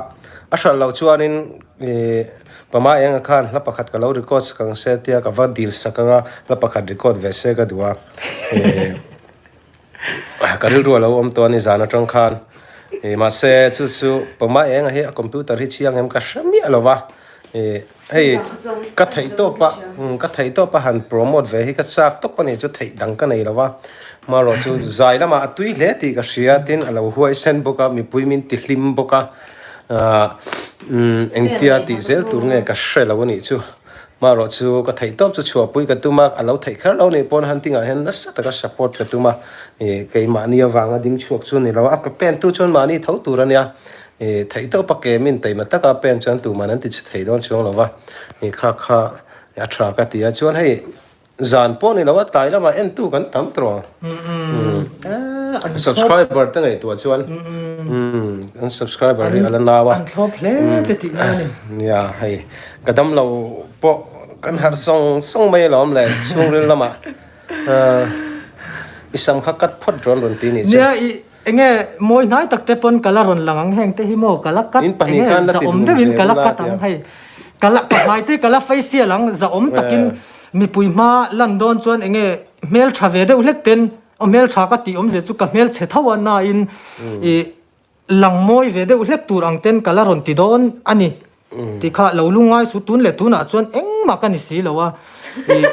a hral loh chuan in i pama engah khan hla pakhat ka lo record sak ang se tia ka va dil sak ang a hla pakhat record ve se ka duh a eh. Ka rilru a lo awm tawh a ni zan atang khan ih mahse chu chu pawma eng a hi a computer hi chiang em ka hre miah lo va ih hei ka theih tawp a ka theih tawp a han promote ve hi ka chak tawp a ni chu theih dang ka nei lo va marawh chu zai lamah a tui hle tih ka hria tin a lo huaisen bawk a mipui min ti hlim bawk a ah engtia tih zel tur nge ka hre lo a nih chu. Marawh chu ka theih tawp chu chhuahpui ka tum a, a lo theih kher lo nih pawn hunting ah hian nasa taka support ka tum a, ih keimahni avanga ding chhuak chu a ni lo a, ka pen tu chuan mahni tho tur a nia, ih theih tawp a ke min taima taka pen chuan tuman an ti chhe thei dawn chuang lo va, ih kha kha a tha ka ti a, chuan hei. Zan pawh ni lo a tlai lamah entu kan tam tawh a. Subscriber te ngaihtuah chuan an subscriber hi a la nau a. An thlawp hle che tih na a ni. Nia hei ka dam lo pawh kan harh sawng sawng mai alawm le chhungril lamah i sam kha cut phawt rawn rawn ti nih chu. Nia i enge mawi hnai tak te pawn ka la rawn lang ang heng te hi maw ka la cut enge zahawm deuhin ka la cut ang hei ka la ka hmai te ka la facial ang zahawm takin Mipui hma lan dawn chuan enge hmel tha ve deuh hlek ten aw hmel tha ka tih awmzia chu ka hmel chhe tho a nain ih lang mawi ve deuh hlek tur ang ten ka la rawn ti dawn a ni tih kha lo lungngai su tun leh tunah chuan engmah ka ni si lo a ih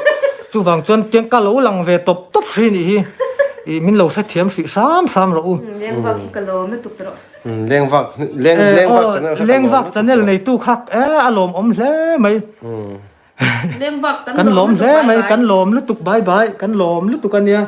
chuvang chuan tiang ka lo lang ve tawp tawp hri nih hi ih min lo hrethiam hrih hram hram rawh u. Lengvak hi ka lawm lutuk rawh. Lengvak lengvak channel kha ka lawm lutuk rawh. Lengvak channel neitu kha a lawmawm hle mai. Lengvak kan lawm hle mai kan lawm lutuk bye bye kan lawm lutuk ania.